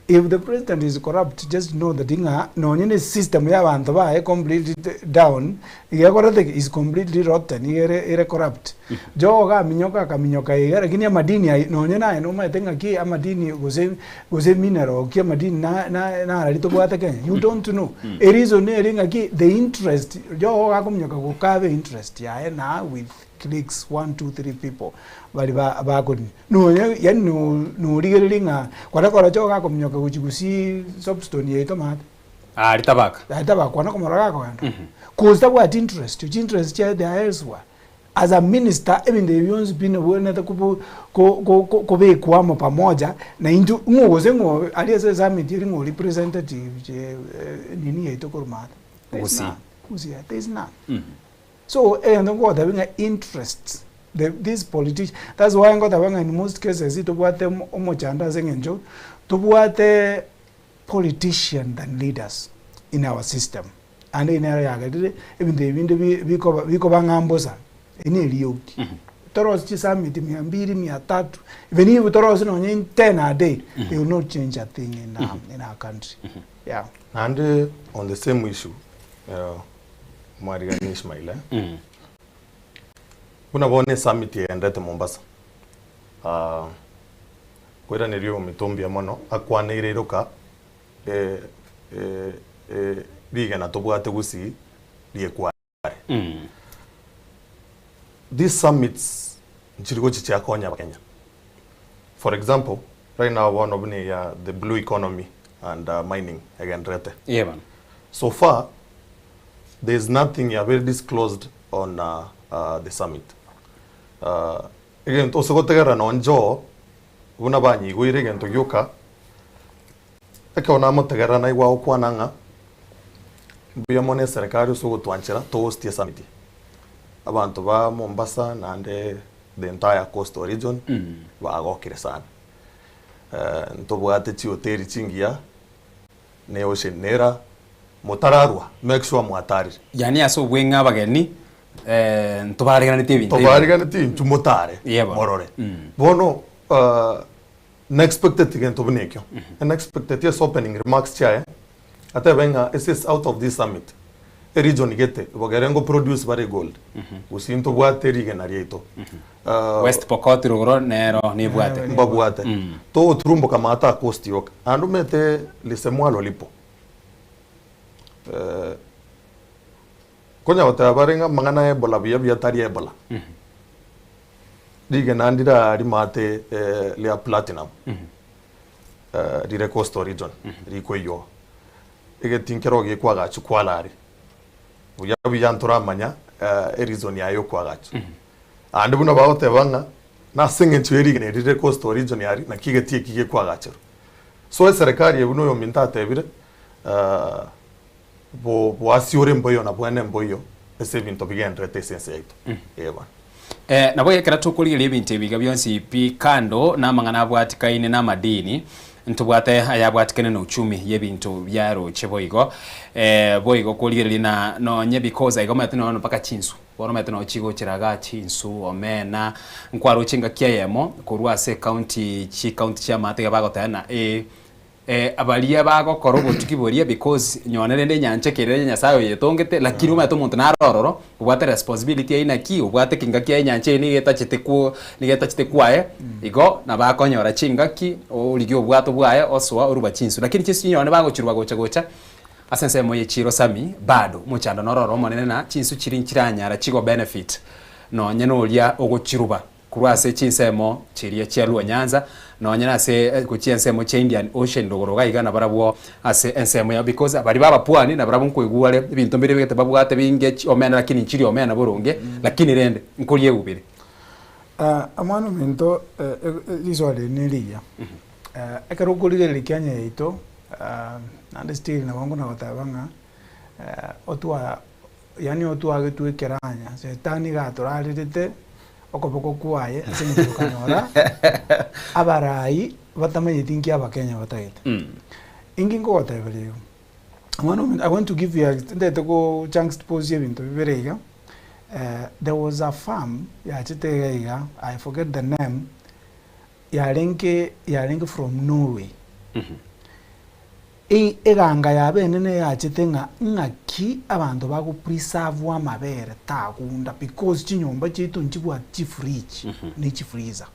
If the president is corrupt just know that ng'a nonye ne system ya abanto baye completely down, iga ekorete ki? Is completely rotten, iga ere ere corrupt. Joho gaminyoka akaminyoka iga lakini amadini aywo nonye naye nomanyete ng'aki amadini gose gose mineral ki amadini na na narari tobwate Kenya, you don't know. Ereason nere ng'aki the interest Joho gakominyoka gokabe interest yaye na with clicks one two three people bari ba bakorina. Nonya yaani no norigereria ng'a kore kore Joho gakominyoka gochia gusii soapstone yaito maate. Aria tabaka. Aria tabaka kwana komorora gakogenda. Cause tabwati interest, chinterest chiaye they are elsewhere. As a minister ebinto ebi bionsi pi nobwenerete kobo ko ko ko kobekwa amo pamoja na intwe ng'o gose ng'o aria ase esummit eria ng'o representative eh, nini yaito korwa maate. There is Gusii. none. Gusii, there is none. So egento nkogotebia ng'a interests the these politicians that's why ngoteba ng'a in most cases tobwate omo omochando ase eng'encho tobwate politician than leaders in our system. Naende eyio nero yagerire ebinto ebi binde bi bikoba bikoba ng'a mbosa, eri na eriogi. Torosie chisummit mia mbiri, mia tatu, even if torosie nonye in ten a day, they will not change a thing in in our country, yeah. Naende on the same issue, mwarigani Ishmael eh, buna bono esummit egenderete Mombasa, koiraneria oyominto mbuya mono, akwaneire iroka rigena tobwate gusii riekware. These summits nchiri gochi chiakonya abakenya. For example, right now bono buna eya the blue economy and mining egenderete. Eeh bono. So far there is nothing yabeire disclosed on the summit. Egento ase gotegerera nonye Joe buna banyigoire egento gioka, Ekero namotegerera naigwa agokwana ng'a mbuya mono eserekari ase ogotwanchera tohostie esummit. Abanto ba Mombasa naende the entire coastal region bagokire sana. Ntobwate chihoteli chingiya na eocean nera, motararwa make sure mwatarire. Yaani ase obweng'e abageni ntobariganetie ebinto ebi. Tobariganetie intwe motare Yebo. morore. Bono Nexpecteti gento buna ekio. Nexpecteti ase opening remarks chiaye atebe ng'a ase ase out of this summit eregion gete bogere ngo produce bare egold gose ntobwate rigena riaito. West Pokot rogoro nero nebwate. Mbabwate. Togoturumboka maate a coast yoka. Naende omanyete lisemwalo lipo. Konya goteba bare ng'a amang'ana a Ebola buya buya tari Ebola. Rigena ndira rimate ria platinum rire coastal region rikoiywa. Egetii nkero gekwagachwa kwalari. Buya buya ntoramanya ereason yaye yokwagachwa. Naende buna bagoteba ng'a nase eng'encho ye rigena eri rire coastal region aria naki egetii eki gekwagacherwa. So eserekari eye buna oyominto atebire Boasi ore mboiyo na bwene mboiyo ase ebinto bigendererete ase ense yaito. Ee bono. Nabo ekero tokorigereria ebinto ebi iga bionsi pi kando namang'ana abwatikaine namadini, ntobwate ayabwatikane na uchumi yebinto biaroche boigo. Boigo korigereria na nonye because aiga omanyete nonya mpaka chinsu, bono omanyete nonye chigochera igaa chinsu, omena, nkwaroche engaki eyemo korwa ase ecounty chicounty chiamaate iga bagoteba ng'a Baria bagokora obotuki boria because nyone rende enyancha ekere ya Nyasaye oyetongete lakini omanyete omonto nare ororo obwate responsibility yaye naki obwate ekengaki yaye enyancha eye nigo etachete kwo nigo etachete kwaye igo nabo akonyora chingaki origia obwato bwaye osoa oruba chinsu lakini chinsu chinyone bagochiruba gocha gocha ase ensemo ye chiro sami bado omochando noro oro omonene na chinsu chiria nchiranyara chigo benefit nonye noria ogochiruba. Korwa ase chinsemo chiria chia Luo Nyanza, nonya nase gochia ensemo chia Indian Ocean rogoro iga iga nabarabwo ase ensemo yabo because baria b'abapwani nabarabwo nkoigwa bare ebinto mbire bigete babwate binge chiomena lakini nchiri omena boronge lakini rende nkoria egubire. Omwana ominto riswali eri nerigiya. Ekero okorigereria Kenya yaito naende still nabo nkona goteba ng'a otwa Yaani otwagetwe ekeranya, Shetani iga atorarerete okoboko kwaye ase eng'encho tokanyora abarai batamanyeti nki abakenya batagete. Inki nkogoteberia igo? Omwana ominto, I want to give you a ntagete ko juxtpose ebinto bibere iga, there was a farm yachete iga iga, I forget the name, yarenge yarenge from Norway. Eganga yabo enene yachete ng'a ng'aki abanto bago preserve amabere tagunda because chinyomba chiaito nchibwati chifridge ne chifreezer.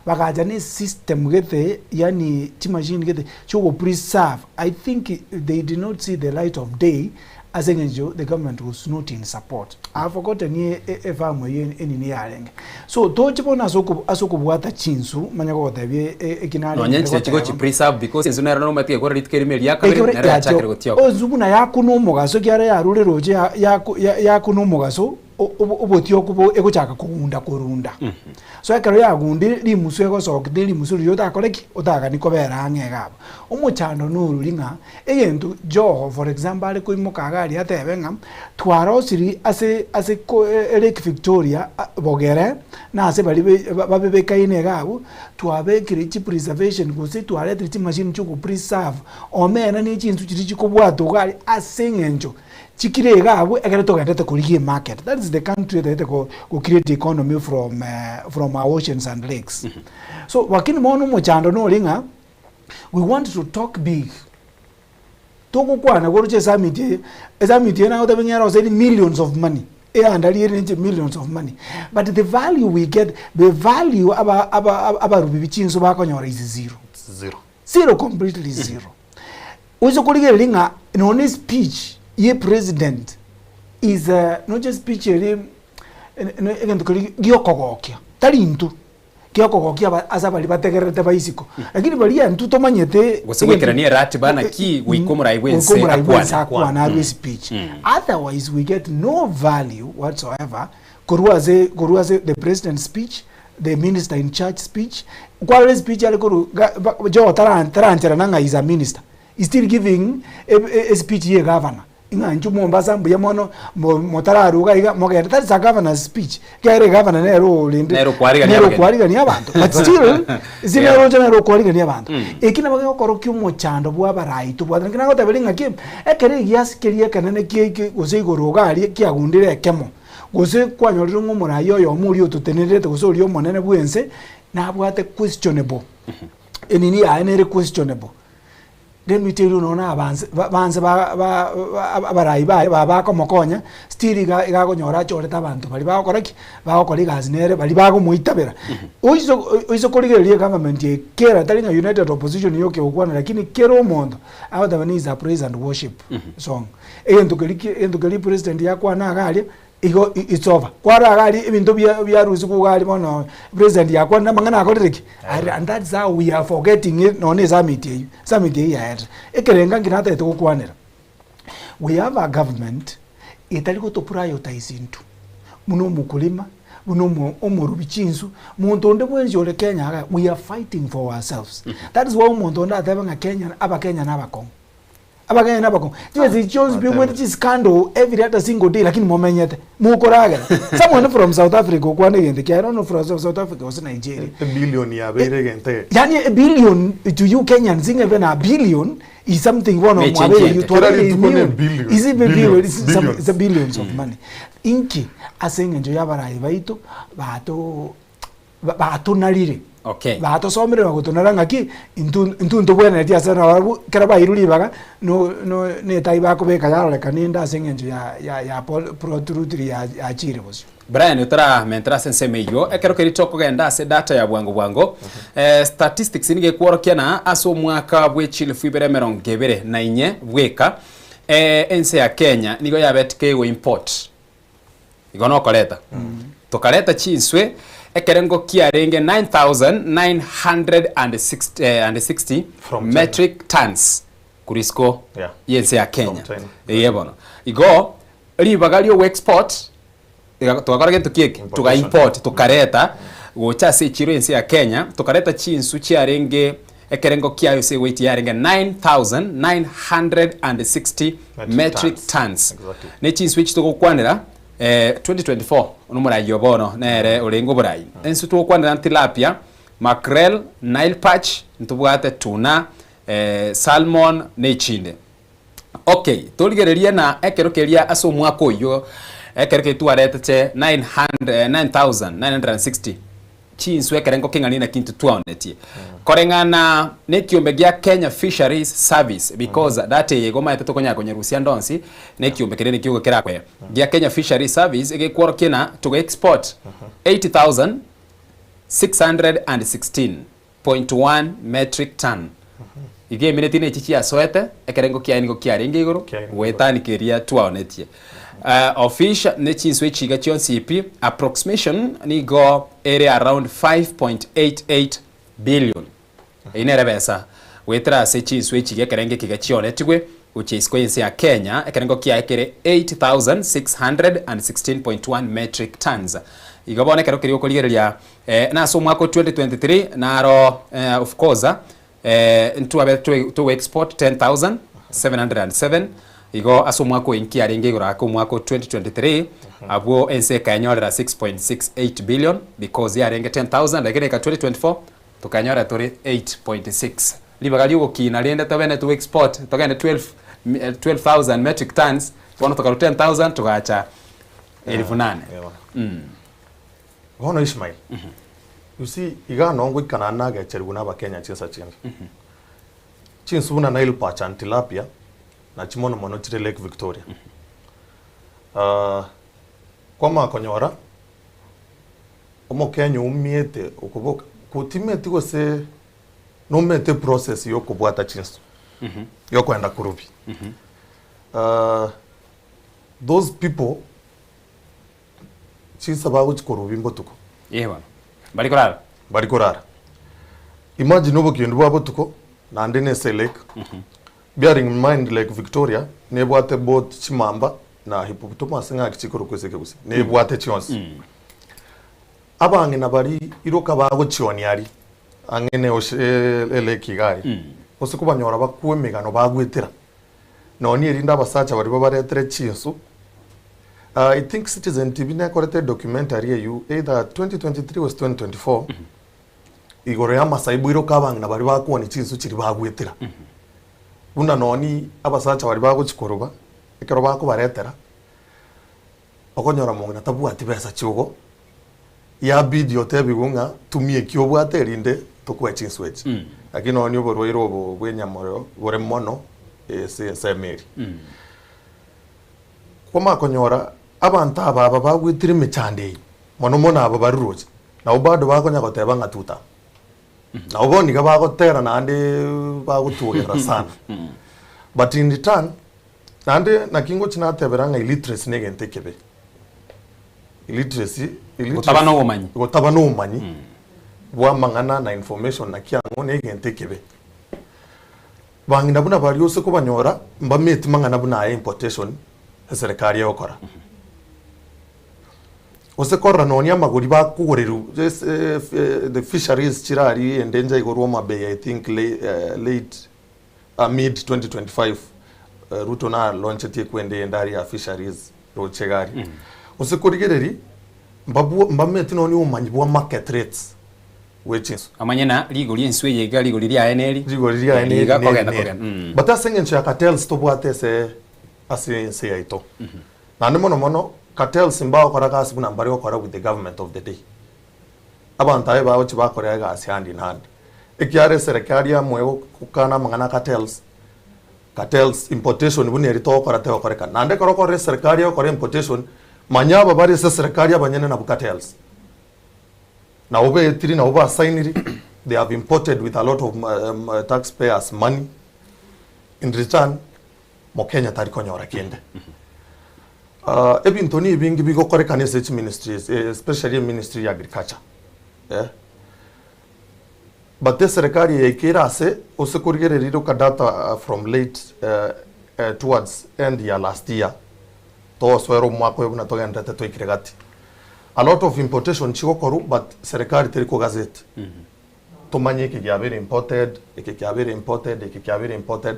Bagacha ne system gete yaani chimachine gete chiogo preserve I think they did not see the light of day. Ase eng'encho the government was not in support. I have forgotten e efarm eyio enini yarenge. So toche bono ase oko ase okobwata chinsu manye gogotebia eki Nonya narenge enchera goteba. chigochi preserve because ensu nero nomanyete gekora rituko erimo eria kabere Ekebere nero yachakire yatio gotioka. ensu buna yakuna omogaso ekiagera yarure roche ya yaku yakuna omogaso obotioku bo egochaka kogunda korunda. So ekero yagundire rimusu egosoka ne rimusu riria otakore ki? Otagani kobera ang'e iga abwo. Omochando norori ng'a egento Joho for example are koimoka iga aria atebe ng'a twarosiri ase ase ko Lake Victoria bogere na ase baria be babebekaine iga abwo, twabekire chipreservation gose twaretire chimashini chia ogopreserve omena ne chinsu chiria chikobwatwa iga aria ase eng'encho Chikire iga abwo ekero togendete korigia emarket, that is the country etagete go go create economy from from our oceans and lakes. So lakini bono omochando nore ng'a we want to talk big, togokwana koroche esummit eye, esummit eye nagotebia ng'a eroseri millions of money, eandari ere ninche millions of money, but the value we get, the value aba aba abarubi be chinsu bakonyora is zero. Zero. Zero completely zero. Oise korigereria ng'a nonya ne speech ye president is a noche speech ere egento keria giokogokia, tari intwe, giokogokia aba ase abaria bategererete ba isiko, lakini baria intwe tomanyete Gose goikerania eratiba naki goika omorai goika bwense omorai bwense akwane. akwane arue speech. Otherwise we get no value whatsoever korwa ase korwa ase the president's speech, the minister in charge speech, kwarora espeech are korwa ga ba Joho tara tarancherana ng'a is a minister, he still giving e espeech ya egavana, ng'a inchuo Mombasa mbuya mono mo motararuga iga mogende, that is a governor's speech, ekiagera egavana nere orende Nere okwarigania nere abageni. okwarigania abanto but still still Yeah. nere ocha nere okwarigania abanto. Eki nabo gegokorokia omochando bwa abarai tobwate, naki nagoteberia ng'aki, ekero egiasi keria ekenene kie kie gose igoro iga aria kiagundire ekemo, Gose kwanyorire ng'a omoraia oyomo oria ototenenerete gose oria omonene bw'ense nabwate questionable, enini yaye nere questionable. Let me tell you nonya na abanse ba banse ba ba abarai baye ba bakomokonya, still iga iga akonyora achorete abanto baria bagokora ki? Bagokora egasi nere baria bagomoitabera. Oise oise korigereria egovernment eye kera tari ng'a united opposition yoka egokwana lakini kera omonto agoteba ne is a praise and worship song. Egento keria ki egento keria president yakwana iga aria, igo it's over. Kwarora iga aria ebinto bia biarusigwe iga aria bono president yakwanire amang'ana akorire ki? Aerire and that's how we are forgetting it nonye na esummit eywo, esummit eywo yaerire. Ekerenga nki natagete gokwanera, we have a government etari goto prioritize intwe, buna omokulima, buna omo omorubi chinsu, monto onde bwensi ore Kenya iga, we are fighting for ourselves. That is why omonto onde atebe ng'a Kenya abakenya na abakong'u. Abageni nabakong'u, chibesa echi chionsi pi omwete chiscandal every other single day lakini momenyete, mokoragera. Someone from South Africa okwana egento ekiagera I don't know from South Africa gose Nigeria. Ebillion yabeire egento egeke. Yaani a billion to you Kenyans ng'a even a billion is something bono Ne mwabeire change you ente. Kera twabeire rituko ne immune. billion, Is it a billion? billions, It's some, billions. it's a billions of money. Inki ase eng'encho y'abarai baito bato batonarire, Okay. batosomire na gotonara ng'aki intwe intwe ntobwenereti ase nabarabwo ekero bairwe ribaga no no netai bakobeka yarorekana ende ase eng'encho ya ya ya po protrudiri ya yachire bosio. Brian otaramentera ase ensemo eyio, ekero keria tokogenda ase data ya bwango bwango, eh, statistics nigo ekworokia na ase omwaka bwe chilifu ibere emerongo ebere na inye bweka, eh, ense ya Kenya nigo yabete kego import Igo nokoreta. Tokareta chinswe ekerengo kiarenge 9960 From China. metric tons korwa isiko Yeah. y'ense ya Kenya. From China. Eye bono. Igo ribaga ria export togakora gento kieke tuga Importation. import tokareta gocha ase echiro y'ense ya Kenya tokareta chinsu chiarenge ekerengo kiaye ase eweight yarenge 9960 Metric metric tons. tons. Exactly. Ne chinswe echi togokwanera eh, 2024 nomorai o bono nere orenge oborai. Enswe togokwanera tilapia, mackerel, nile perch, ntobwate tuna, eh, salmon ne echinde. Okay, torigererie na ekero keria ase omwaka oyio ekero keria twaretete 900 9960 chinswe ekerengo keng'ani naki intwe twaonetie. Koreng'ana nekiombe gia Kenya Fisheries Service because data eye igo omanyete tokonyara konyerusia ande onsi, na ekiombe keria nakio igo kerakoe. Gia Kenya Fisheries Service egekworokia ng'a toga export 80,616.1 metric ton. Iga emineti nechi chiasoete, ekerengo kiaye nigo kiarenge igoro, Kiarenge igoro. goetania keria twaonetie. Of fish ne chinswe echi iga chionsi pi, approximation nigo ere around 5.88 billion. Eyio nere besa goetera ase chinswe echi iga ekerengo eke iga chionetigwe gochia isiko y'ense ya Kenya, ekerengo kiaye kere 8616.1 metric tons. Igo bono ekero keria okorigereria nase omwaka o 2023 naro of course Ntwabe togo export 10,707 igo ase omwaka oyo nkiarenge igoro ake omwaka o 2023 abwo ense ekaenyorera 6.68 billion because yarenge 10,000 lakini eka 2024 tokaenyorera tore 8.6 ribaga riogokina rende tobene togo export togende 12 12,000 metric tons bono tokarwa 10,000 togacha elfu nane. Bono Ishmael, you see igaa noo ngoikana nagecherigwe na abakenya chinsa chinde. Chinsu buna Nile perch and tilapia nachi mono mono chire Lake Victoria. Ah, kwamanya konyora omokenya oumiete okoboka kotimeti gose nomete eprocess ya okobwata chinsu ya okoenda korubia. Ah, those people Chinsa bagochia korwa botuko. Ee bono. Mbari korara. Mbari korara. Imagine obokendu bwa botuko naende nese lake. Bearing in mind Lake Victoria nebwate both chimamba na hippopotamus ng'aki chikorokwa ase ekegusii. Nebwate chionsi. Abang'ina baria iroka bagochionia aria ang'e ne oce elake iga aria. Gose kobanyora bakwe emegano bagwetera. Nonya erinde abasacha baria babaretere chinsu. I think Citizen TV nekorete edocumentary eywo either 2023 gose 2024 igoro ya amasaibu iroka abang'ina baria bakooni chinsu chiria bagwetera. Buna nonye abasacha baria bagochi koruba ekero bakobaretera, okonyora mong'ina tabwati besa chiogo yabidi otebigwe ng'a tumia eki obwate erinde tokoe chinsu echi. Lakini nonye oborwaire obo bwa enyamorero bore mono ase ensemo eria. Kwamanya konyora abanto aba aba bagwetire emechando eye mono mono aba baria roche nabo bado bakonya goteba ng'a tutam. Nabo bono iga bagotera naende bagotwogerera sana. But in return naende naki ngochi natebera ng'a illiteracy na egento ekebe. Illiteracy, Gotaba na obomanyi. Gotaba na obomanyi bwa amang'ana na information naki ang'o na egento ekebe. Bang'ina buna baria ose kobanyora mbameti mang'ana buna aya importation eserekari egokora. Gose korora nonya amagori bakogorerwa the fisheries chire aria ende njaigorwe Homa Bay I think late mid 2025 Ruto na launchetie ekwende ende aria ya fisheries roche iga aria. Gose korigereria mbabwo mbameti nonya obomanyi bwa market rates bwe chinsu. Omanye na rigori enswe eye iga rigori riaye neri Rigori riaye neri iga neri kogenda neri. kogenda mm. But ase eng'encho ya cartels tobwate ase ase ense yaito. Naende mono mono cartels mbagokora gasi buna mbare gokora with the government of the day. Abanto aye bagochia bakora egasi hand in hand. Ekiagera eserekari amo egokana amang'ana a cartels, cartels importation buna eria togokora tegokorekana. Naende ekero okorora eserekari egokora importation, manya aba bare ase eserekari abanyene nabwo cartels. Nabo betiri nabo basainiri, they have imported with a lot of tax payers money, in return mokenya tari konyora kende. Ebinto ni ebinge bigokorekana ase chiministries especially eministry ya agriculture eh, but eserekari eye yaikeire ase ose korigereria iroka data from late towards end ya last year togosoera omwaka oyo buna togenderete toikire gati. A lot of importation chigokorwa but serikali teri ko gazette. Tomanye eke kiabeire imported, eke kiabeire imported, eke kiabeire imported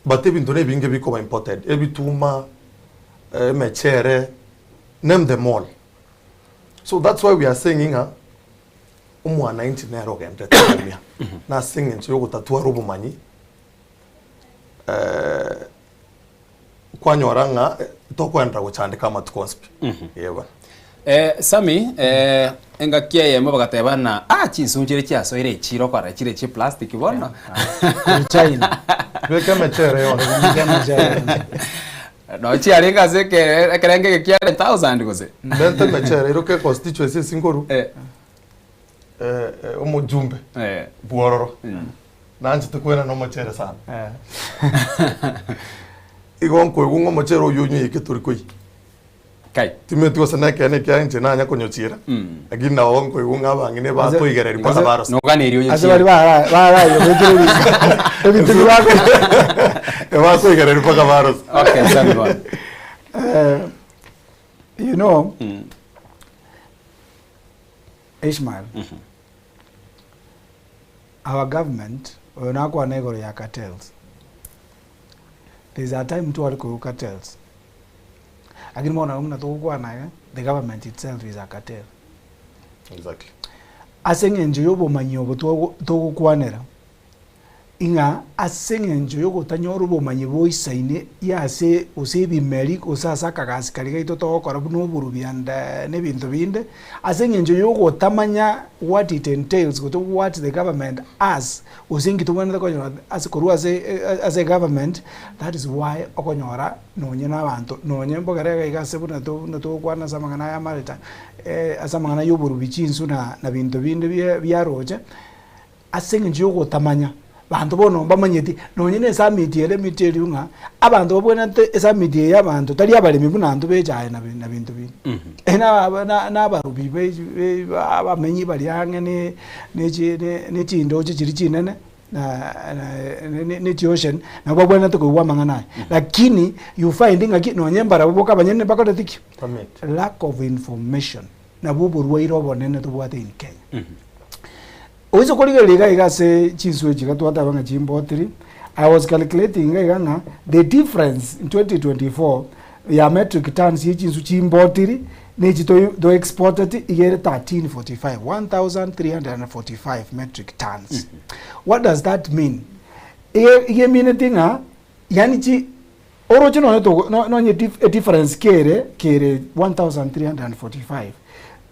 but ebinto na ebinge bikoba imported, ebituma, emechere, name them all. So that's why we are saying ng'a omwananchi nere ogenderete komia na ase eng'encho ya ogotatwara obomanyi kwanyora ng'a tokoenderera gochandeka amatuko onsi pi. Ee bono. Sammy, engaki eyemo bagateba ng'a ah chinsu nchire chiasoire echiro korora chire chie plastic bono. Korwa China. Beka emechere yonsi. Beka emechere yonsi. Noo chiarenge ase eke ekerengo eke kia 1000 gose. Benta emechere iroke constituency ase nkorwa Eh. omojumbe Eh. bwororo. Nanchete koenana omochere sana. Igo nkoigwa ng'a omochere oyio onyoiyeke tori koyia. Kai. Timeti gose nekeene ekiagera inche nanya konyochiera, lakini nabo nkoigwa ng'a abang'ina ebatoigereria mpaka barosa. Noganerie Ase oyochiere. baria bara- barayobekire ebinto ebinto bibako Ebakoigereria mpaka barosa. Okay, asante bono. Eh, you know Ishmael our government oyo nakwana igoro ya cartels there's a time tware korwa cartels Lakini bono nabo buna togokwana iga, the government itself is a cartel. Exactly. Ase eng'encho ya obomanyi obo twago togokwanera, ing'a ase eng'encho ya ogotanyora obomanyi boisaine ya ase gose ebimeri gose ase akagasi karia gaito togokora buna oborubi and na ebinto binde, ase eng'encho ya ogotamanya what it entails gose what the government has, gose inki tobwenerete konyora ase korwa ase ase egovernment, that is why okonyora nonye na abanto, nonye mbogere iga iga ase buna to buna togokwana ase amang'ana aya amareta, ase amang'ana ya oborubi chinsu na na binto binde bie biaroche, ase eng'encho ya ogotamanya, banto bono mbamanyeti, nonye na esummit ere emiti eria ng'a, abanto babwenerete esummit eye ya abanto tari abaremi buna intwe ba echae na bi na binto binde. Na aba na na abarubi ba echi ba abamenyi baria ang'e ne ne chi ne ne chindoche chiria chinene. na na ne chiocean, nabo babwenerete koigwa amang'ana aya. Lakini you find ng'aki nonye mbarabwo boka abanyene bakorete ki? Bamete. Lack of information nabwo oborwaire obonene tobwate in Kenya. Oise korigereria iga iga ase chinswe echi iga twateba ng'a chimbotiri, I was calculating iga iga ng'a the difference in 2024 ya metric tons ya chinsu chimbotiri na echi toi to exporteti iga ere 1345, 1345 metric tons. What does that mean? Iga iga emineti ng'a yaani chi oroche nonye togo no nonye dif edifference kere kere 1345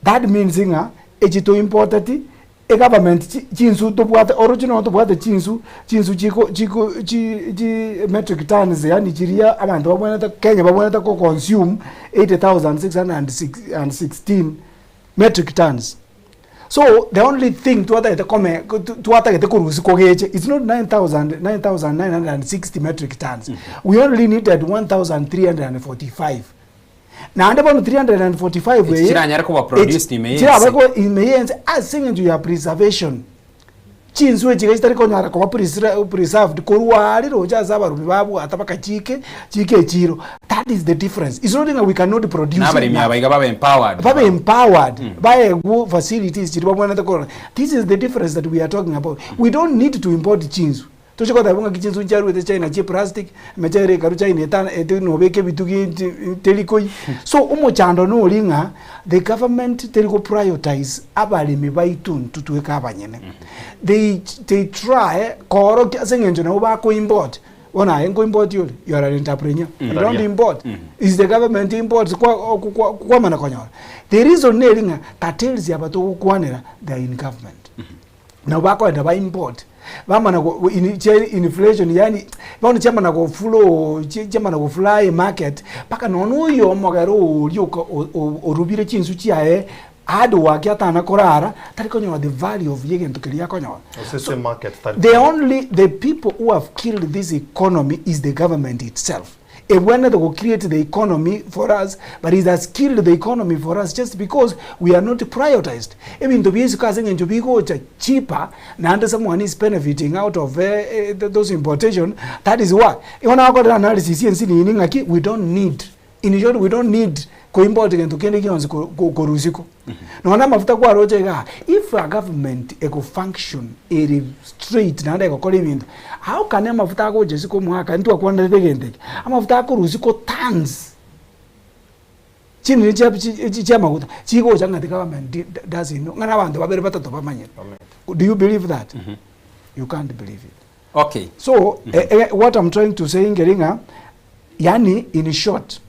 that means ng'a echi to importeti Egovernment chi chinsu tobwate oroche nonye tobwate chinsu, chinsu chiko chiko chi chi metric tons yaani chiria abanto babwenerete Kenya babwenerete ko consume 80,616 metric tons. So the only thing twatagete kome twatagete korusia kogeche it's not 9,000 9,960 metric tons, we only needed 1,345. Naende bono 345 Echi eye chiranyare koba produced ime y'ense. chirabe ko ime y'ense ase eng'encho ya preservation. Chinswe echi iga chitari konyara koba presra preserved korwa aria roche ase abarubi babwata bakachike chike echiro. That is the difference. It's not ng'a we cannot produce Na abaremi enough. aba iga babe empowered. Babe empowered, baegwe facilities chiria babwenerete korora. This is the difference that we are talking about. We don't need to import chinswe. Toche goteba ng'aki chinsu nchiaruete China chie plastic, emechere ekarwa China etana ete nobeke ebitugi nti teri koyia. So omochando nori ng'a the government teri go prioritize abaremi baito intwe tweka abanyene. They they try koorokia ase eng'encho nabo bako import, bono aye nko import ore, you are an entrepreneur, you don't import, is the government imports kwa kwa kwamana konyora. The reason neri ng'a cartels aba togokwanera they are in government. Nabo bakoenda ba import bamana go in che inflation yaani bono chiamana go flow chi chiamana go fly market mpaka nonya oyo omogere oria oka o- o- orubire chinsu chiaye hard work atana korara tari konyora the value of ya egento keria akonyora. Gose ase market tari The konyora. only the people who have killed this economy is the government itself. Ebwenerete go create the economy for us but it has killed the economy for us just because we are not prioritized. Ebinto bia isiko ase eng'encho bigocha cheaper naende someone is benefiting out of those importation that is why igo nakorire analysis ya ense nini ng'aki we don't need in short we don't need ko import gento kende gionsi korwa isiko. Nonya na amafuta kwaroche igaa, if a government ego function ere straight naende egokora ebinto, how can amafuta agocha isiko omwaka ntwakwanerete egento eke, amafuta akorwa isiko tons chinini chia chi chia amaguta chigocha ng'a the government di doesn't know, ng'a na abanto babere batato bamanyete. Do you believe that? You can't believe it. Okay. So eh, eh, what I'm trying to say ngeri ng'a yani in short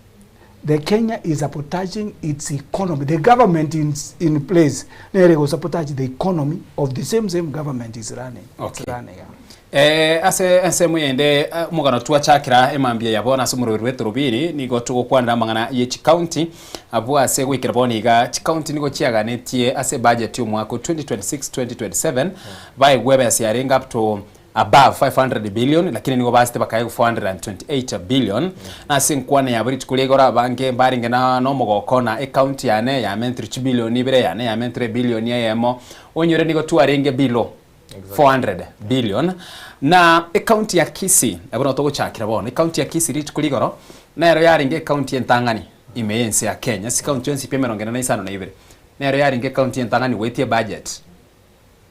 the Kenya is sabotaging its economy the government in, in place nere go sabotage the economy of the same same government is running Okay. it's running yeah. Eh, ase ensemo yende eh, omogano twachakera emambia ya bono ase omorweri bw'etorobiri nigo togokwanera amang'ana ye chikaunti abwo ase goikera bono iga chikaunti nigo chiaganetie ase ebudget y'omwaka o 2026-2027 baegwe ebesa yarenge up to. Above 500 billion lakini nigo basete bakaegwa 428 billion. Na ase enkwana yabo rituko ria igoro abange mbarenge na nomogoko na ecounty yane yamentire chibilion ibere yane yamentire ebilion eyemo onyore nigo twarenge below 400 billion. Na ecounty ya Kisii abwo nabo togochakera bono ecounty ya Kisii rituko ria igoro nero yarenge ecounty entang'ani ime yense ya Kenya ase chicounty chionsi pi 452 nero yarenge ecounty entang'ani goetia ebudget.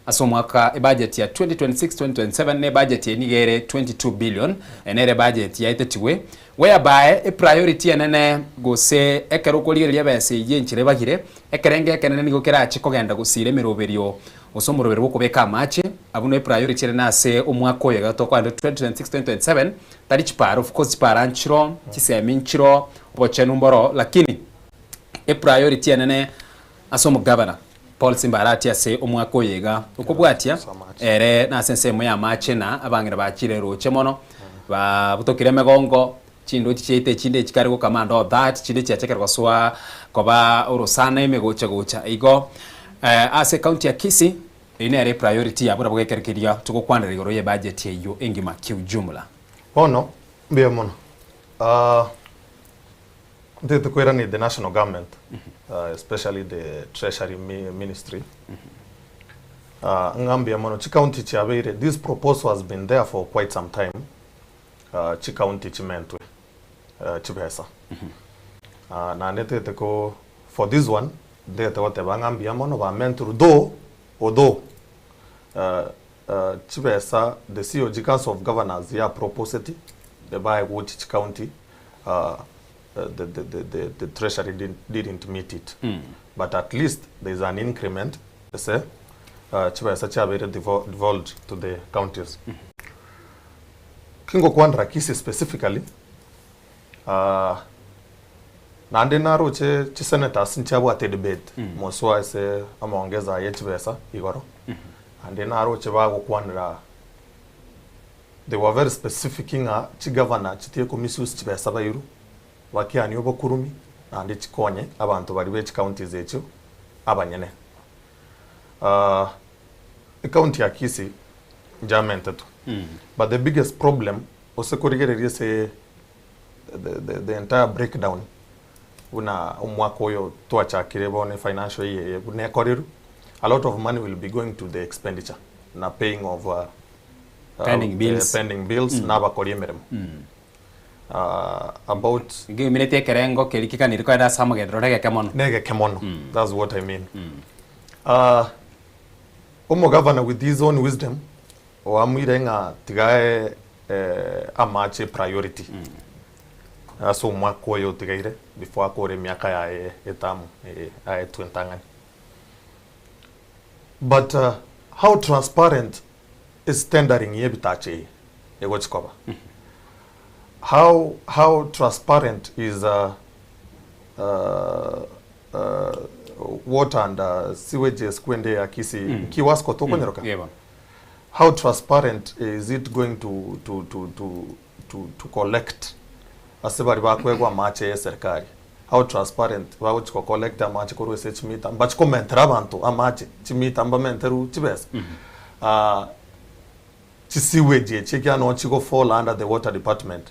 Ase omwaka ebudget ya 2026-2027 ne ebudget eye nigo ere 22 billion, eye nere ebudget yaetetigwe whereby epriority enene gose ekero okorigereria ebesa eyio enchera ebagire, ekerengo ekenene nigo kerache kogenda gosira emeroberio gose omoroberi bwokobeka amache abwo no epriority enene ase omwaka oyo iga tokoenda 2026-2027 tari chipara of course chipara nchiroo, chisemi nchiroo, obochenu mboroo lakini epriority enene Ase omogabana, Paul Simba Arati ase omwaka oyo iga okobwatia, ere nase ensemo y'amache na abang'ina bachire roche mono, babutokire emegongo, chindochi chiaito echinde chikare gokama and all that, chinde chiachakire gosoa koba orosana ime gocha gocha. Igo ase ecounty ya Kisii, eyio nere epriority yabo nabo gekero keria togokwanera igoro y'ebudget eyio engima kiujumla. Bono, mbuya mono. Ntete koirania the national government especially the treasury ministry ng'a mbuya mono chicounty chiabeire this proposal has been there for quite some time chicounty chimentwe chibesa naende ntete ko for this one ntete goteba ng'a mbuya mono bamentirwe though although chibesa the COG council of governors ya proposeti baegwe gochia chicounty the, the, the, the, the treasury didn't, didn't meet it but at least there is an increment ase chibesa chiabeire devolved to the counties. Kingokwanera Kisii specifically naende naroche chisenators nchiabwate debate moswa ase amaongeza ye chibesa igoro naende naroche bagokwanera They were very specific ng'a chigavana chitige ko misuse chibesa bairu, bakianie obokurumi naende chikonye abanto baria be chicounties echio abanyene. Ecounty ya Kisii njamentete but the biggest problem ose korigereria ase the the entire breakdown buna omwaka oyo twachakire bono efinancial year eye buna ekorirwe, a lot of money will be going to the expenditure na paying of Pending bills. pending bills na abakori emeremo about Ngemineti ekerengo keria keganiri kogenda ase amagenderero negeke mono. Negeke mono that's what I mean. Omogavana with his own wisdom oamuire ng'a tiga ae amache priority ase omwaka oyo otigaire before akore emiaka yaye etamu aetwe entang'ani. But how transparent is tendering y'ebitacho eye egochi koba? How how transparent is water and sewage skwende ya Kisii Kiwasco tokonyeroka? Yebo. How transparent is it going to to to to to to collect ase baria bakoegwa amache ye serikali? How transparent bagochi go collect amache korwa ase chimita mbachi komentera abanto amache chimita mbamenterwe chibesa chi sewage echi ekiagera noo chigo fall under the water department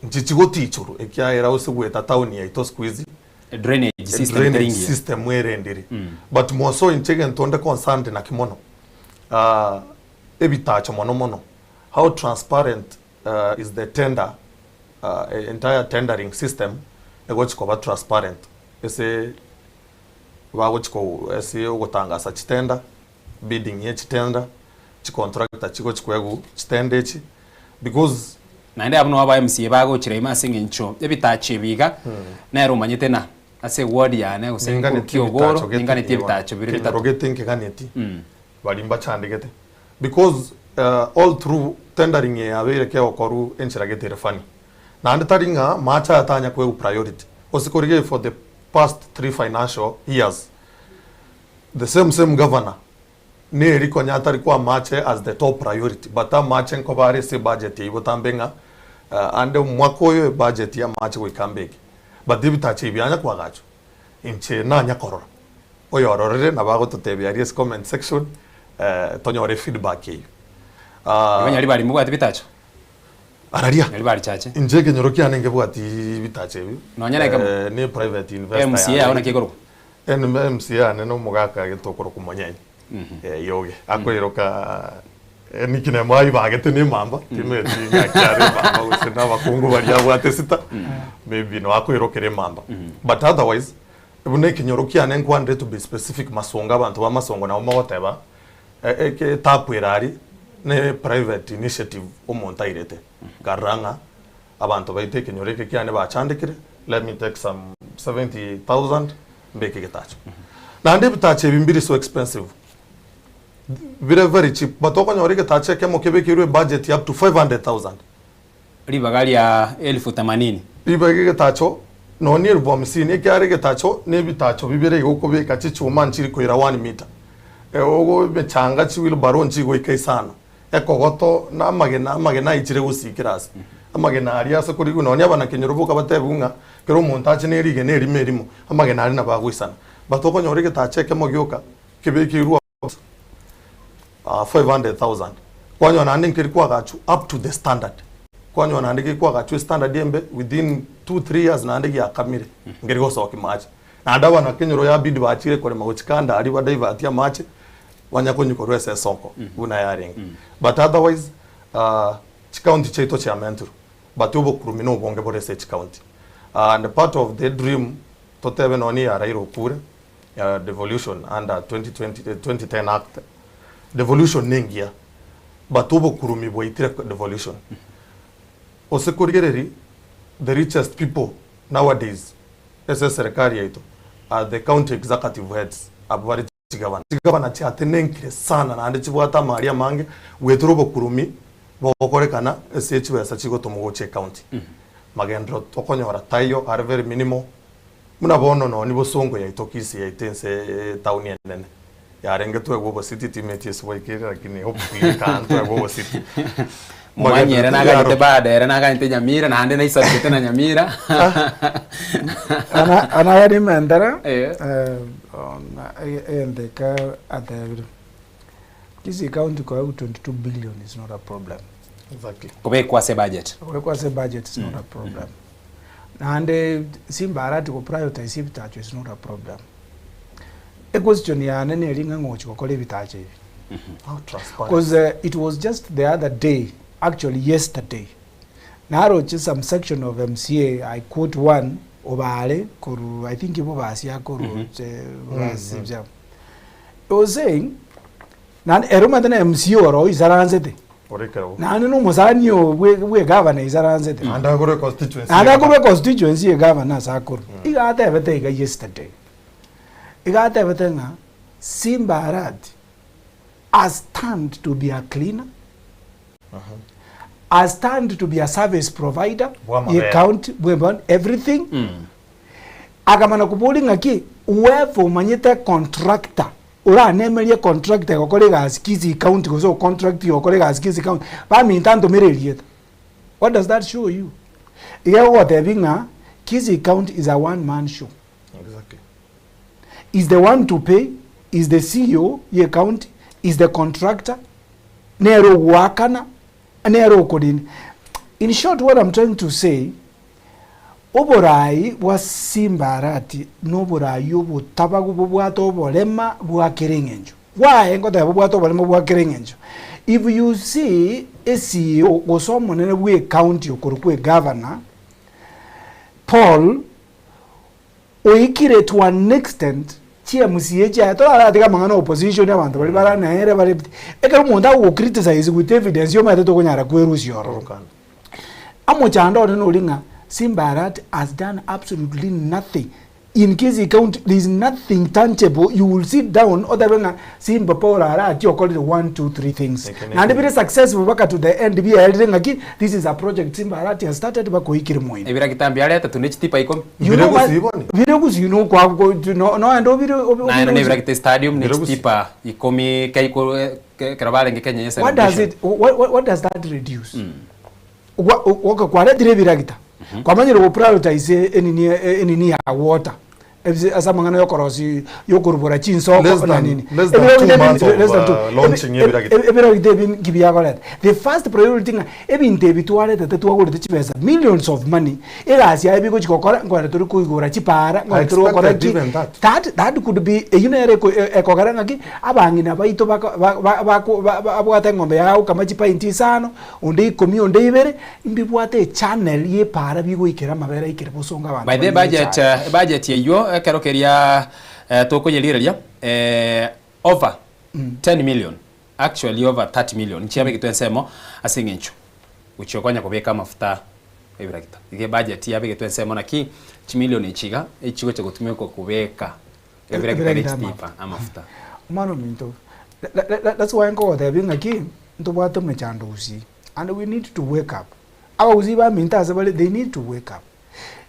nchichi gotichorwa ekiagera ase goeta town yaito siku hizi Drainage system drainage teri engiya. system erendire but moso inche egento onde concerned naki mono ebitacho mono mono how transparent is the tender entire tendering system egochi koba transparent ase bagochi ko ase ogotangasa chitender bidding ye chitender chicontractor chigochi koegwa chitender echi because Naende abwo nabo aba MCA bagochera ime ase eng'encho ebitacho ebi iga nere omanyete na ase eward yane gose Ninganeti nkorukia oboro ebitacho gete ninganeti ebitacho bire kenyoro bitato. gete nkeganeti baria mbachandegete because all through tendering eye yabeire kegokorwa enchera gete ere funny naende tari ng'a mache aya tanya koegwa priority gose korigereria for the past three financial years the same same governor neri konya atari koa amache as the top priority but amache nkoba are ase ebudget eyio botambe ng'a ande omwaka oyo ebudget ya amache goika mbeke but ebitacho ebi bianya koagachwa inche nanya korora oyororire nabo agototebia aria ase comment section. Tonyore efeedback eyio. Igo Nyaribari mbobwati bitacho? Araria. Nyaribari chache. Inche ekenyoro kiane nkebwati bitacho ebi. Nonya na ekemo? Ne private investor MCA ao naki ekorokwa? MCA yane na omogaka gete okorokwa Monyenye. Yoge. Akoiroka nickname aibagete na emamba, timanyeti ng'aki are emamba gose na abakungu baria abwate sita, maybe nabo akoirokera emamba. But otherwise, buna ekenyoro kiane nkwanire to be specific Masongo abanto ba Masongo nabo mogoteba, eke tap ere aria ne private initiative omonto airete, nkarora ng'a abanto baito ekenyoro eke kiane bachandekire, let me take some 70,000 mbeke egetacho. Naende ebitacho ebi mbiri so expensive, bire very cheap but okonyora egetacho ekemo kebekeirwe ebudget ya up to 500,000. Ribaga ria elfu themanini. Ribaga egetacho nonya ne elfu hamsini ekiagera egetacho na ebitacho bibere iga okobeka chichuma nchiri koira one meter. Ogo emechanga chi wheelbarrow nchigoika isano. Ekogoto na amagena amagena aichire gosiikera ase amagena aria ase korigwa nonya abanakenyoro boka batebiwe ng'a kera omonto ache ne rigena erimo erimo amagena aria nabo agoisana. But okonyora egetacho ekemo gioka kebekeirwe 500,000 kwanyora naende nkeri kwagachwa up to the standard kwanyora naende gekwagachwa estandard embe within 2 3 years naende giakamire nkeri gosokia mache. Naende abanakenyoro yabidi bachire korema gochia kando aria badivert amache banya konywa korwa ase esoko buna yarenge. But otherwise chicounty chiaito chiamentirwe but obokurumi nobonge bore ase echicounty. And part of the dream totebe nonya ya Raila okure devolution under 2020 2010 act, devolution nengiya but obokurumi bwaitire devolution. Gose korigereria the richest people nowadays ase eserekari yaito are the county executive heads abwo bare Chigabana. Chigabana chiatenenkire sana naende chibwate amari amange goetera obokurumi bogokorekana ase chibesa chigotomwa gocha ecounty. Magenderero tokonyora taiyo are very minimal. Buna bono nonye bosongo yaito Kisii yaito ense etown enene yarenge twegwe obositi timeti ase bwaikeire lakini hopefully kaa ntwegwe obositi. Momanyi ere naganyete bado ere naganyete Nyamira naende naisabigete na Nyamira. Ana ana yari mentera Eh. eh, ona egento eke atebire Kisii County koegwa 22 billion is not a problem. Exactly. Kobekwa ase budget. Kobekwa ase budget is not a problem. Naende Simba Arati go prioritize ebitacho is not a problem. Equestion yane neri ng'a ng'ochi gokora ebitacho ebi. How transparent. Because uh, it was just the other day, actually yesterday, naroche some section of MCA, I quote one, obare koru, I think ibo basia koru, basi mm He was saying, naende ere omanyete na MCA oro oisaransete, Ore ekerogo. naende na omosani oo bwe bwe egavana oisaransete. Naende akorwe constituency. Naende akorwe constituency ya egavana ase akorwa. Iga atebete iga yesterday, iga atebete ng'a Simba Arati has turned to be a cleaner, has turned to be a service provider, Bw'amabere. ye county, bwe everything. Akamana koboria ng'aki, Whoever omanyete contractor, oranemerie contractor egokora egasi Kisii county gose ocontract gokora egasi Kisii county, baminto antomere erieta. What does that show you? Iga egogotebia ng'a Kisii county is a one man show. Exactly. Is the one to pay, is the CEO ye county, is the contractor, nere ogoakana, nere okorina. In short what I'm trying to say, Oboraai bwa Simbarati noboraai obotabagu bobwate oborema bwa kera eng'encho. Why ngoteba bobwate oborema bwa kera eng'encho? If you see e CEO gose omonene bwe ecounty okorokwa egavana Paul oikire to an extent chi MCA chiaye toraratiga amang'ana opposition abanto baria bare nere bare ekero omonto agogo criticize with evidence omanyete tokonyara kwerusia ororo. Omochando one nori ng'a Simba Arati has done absolutely nothing in Kisii county there is nothing tangible you will sit down otebe ng'a Simba Paul Arati okorire one, two, three things Eke ne naende bire successful mpaka to the end biaerire ng'aki this is a project Simba Arati has started mpaka oikire moino. Ebiragita mbiarete tune chitipa ikomi. You Bire know what- gusii boni? bire gusii nokwa no- noende obire obi- Naende obire na gusii. ebiragita stadium ne Bire gusii. chitipa ikomi keiko ekero barenge Kenya ye What does celebration. it what, what, what does that reduce? Gwa- o- okay, kwaretire ebiragita kwamanyire go prioritize enini enini ya water. Ebise ase amang'ana yokorosia yokorubora chinsoko Less na than- nini. less than Ebiragita two ebi- months of, less than two. launching Ebi- ebiragita. ebi- ebiragita ebi nki biakoreta? The first priority ng'a ebinto ebi twaretete twagorete chibesa millions of money, egasi yaye bigochi gokora nkoreta tori koigora chipara, I nkoreta tori gokora expected ki, even that. that that could be eywo nere eko ekogera ng'aki, abang'ina baito bako ba ba bako ba babwate eng'ombe yaye agokama chipainti isano, onde ikomi onde ibere, Mbibwate echannel y'epaara bigoikera amabere aikere bosongo abanto By the banywe budget, echae. budget eywo ekero keria tokoyerigereria over 10 million actually over 30 million nchiabegetwe ensemo ase eng'encho gochia konya kobeka amafuta ebiragita. Iga ebudget yabegetwe ensemo naki chimilion echi iga echigocha gotumekwa kobeka ebiragita ne Ebiragita chitipa amafuta. Omwana ominto, that's why nkogotebia ng'aki ntobwate omechando gusii. And we need to wake up. Abagusii baminto ase bare they need to wake up.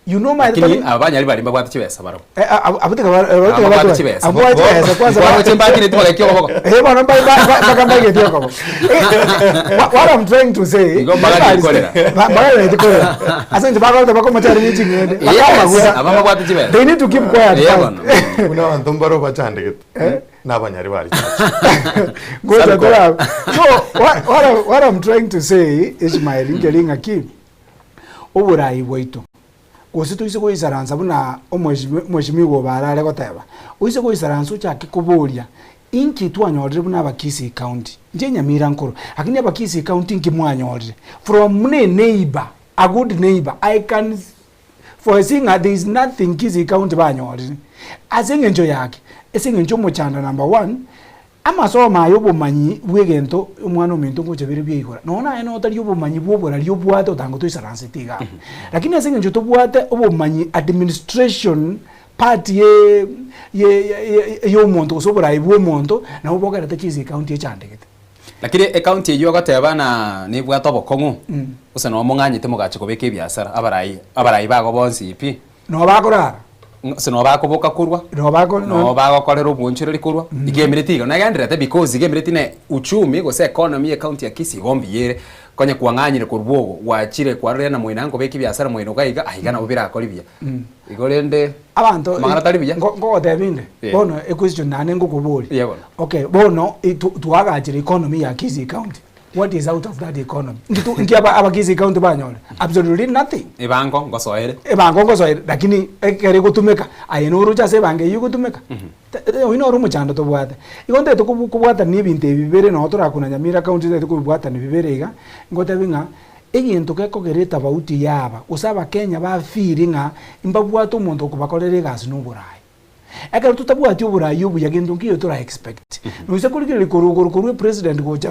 You know my Lakini abanyari baria mbabwate chibesa barabwo. Eh, abwo tiga ba- abwo tiga Ababwate batware. chibesa. Abwo babwate chibesa kwanza ba- Kwaroche mbakire tibagakia okoboko. Eh, bono mba- ba- ba- mpaka mbageti okoboko. Eh, what I'm trying to say, Igo mbaga mbaga nikorera. ba- mbaga nikorera. Ase inche bakorete bakomochari ne ching'ende. Yes, Bakamaguta. aba babwate chibesa. They need to keep quiet Eh, first. bono. Buna abanto mbaro bachandegete. Nabanyari bari chache. Ngoja Saluko. tera. So what, what, I, what I'm trying to say Ishmael nkeri ng'aki oborai bwaito gose toise goisaransa buna omweshimi omweshimiwa Obare are goteba oise goisaransa ochake koboria inki twanyorire buna abakisii county inche Nyamira nkoro lakini abakisii county inki mwanyorire from buna eneighbor a good neighbor I can Foresee ng'a there is nothing Kisii County banyorire. Ase eng'encho yake, ase eng'encho omochando number one, amasomo aya obomanyi bw'egento omwana ominto ngocha bire bia igoro. Nonya naye notari obomanyi bwa oborari obwate otanga toisaransete iga abwo. Lakini ase eng'encho tobwate obomanyi administration part ye ye ye ya omonto gose oborai bwa omonto, nabo bogerete Kisii County echandegete. Lakini ecounty eyio ogoteba na nebwate obokong'u, gose noo mong'anyete mogacha kobeka ebiasara, abarai abarai bago bonsi pi. Noo bakorara. Gose noo bakoboka korwa, Noo bako noo bagokorera obwochoreri korwa, iga emereti iga negendererete because iga emereti ne uchumi gose economy ye ecounty ya Kisii igo mbuya ere, konya kwang'anyire korwa ogo, gwachire kwarorire na moino nkobeka ebiasara moino iga iga, aiga nabo birakore buya. Igo rende Abanto amang'ana tari buya. nko- nkogotebia inde Yeah. bono equestion naende ngokoboria Yeah, bono. okay bono twagachire economy ya Kisii county what is out of that economy nki tu nki aba aba Kisii county banyore absolutely nothing Ebango ngosoere. Ebango ngosoere lakini ekero egotumeka aye noroche ase ebango eywo egotumeka oywo noro omochando tobwate. Igo ntagete kobwatania ebinto ebi bibere nonye torakuna Nyamira county ntagete kobibwatania bibere iga, ngotebi ng'a Egento gekogera etabauti yaba, gose Abakenya bafeeli ng'a mbabwate omonto okobakorera egasi noboraai. Ekero totabwati oboraai obuya gento nkiyo tora expect. Noise korigereria korwa igoro korwa epresident gocha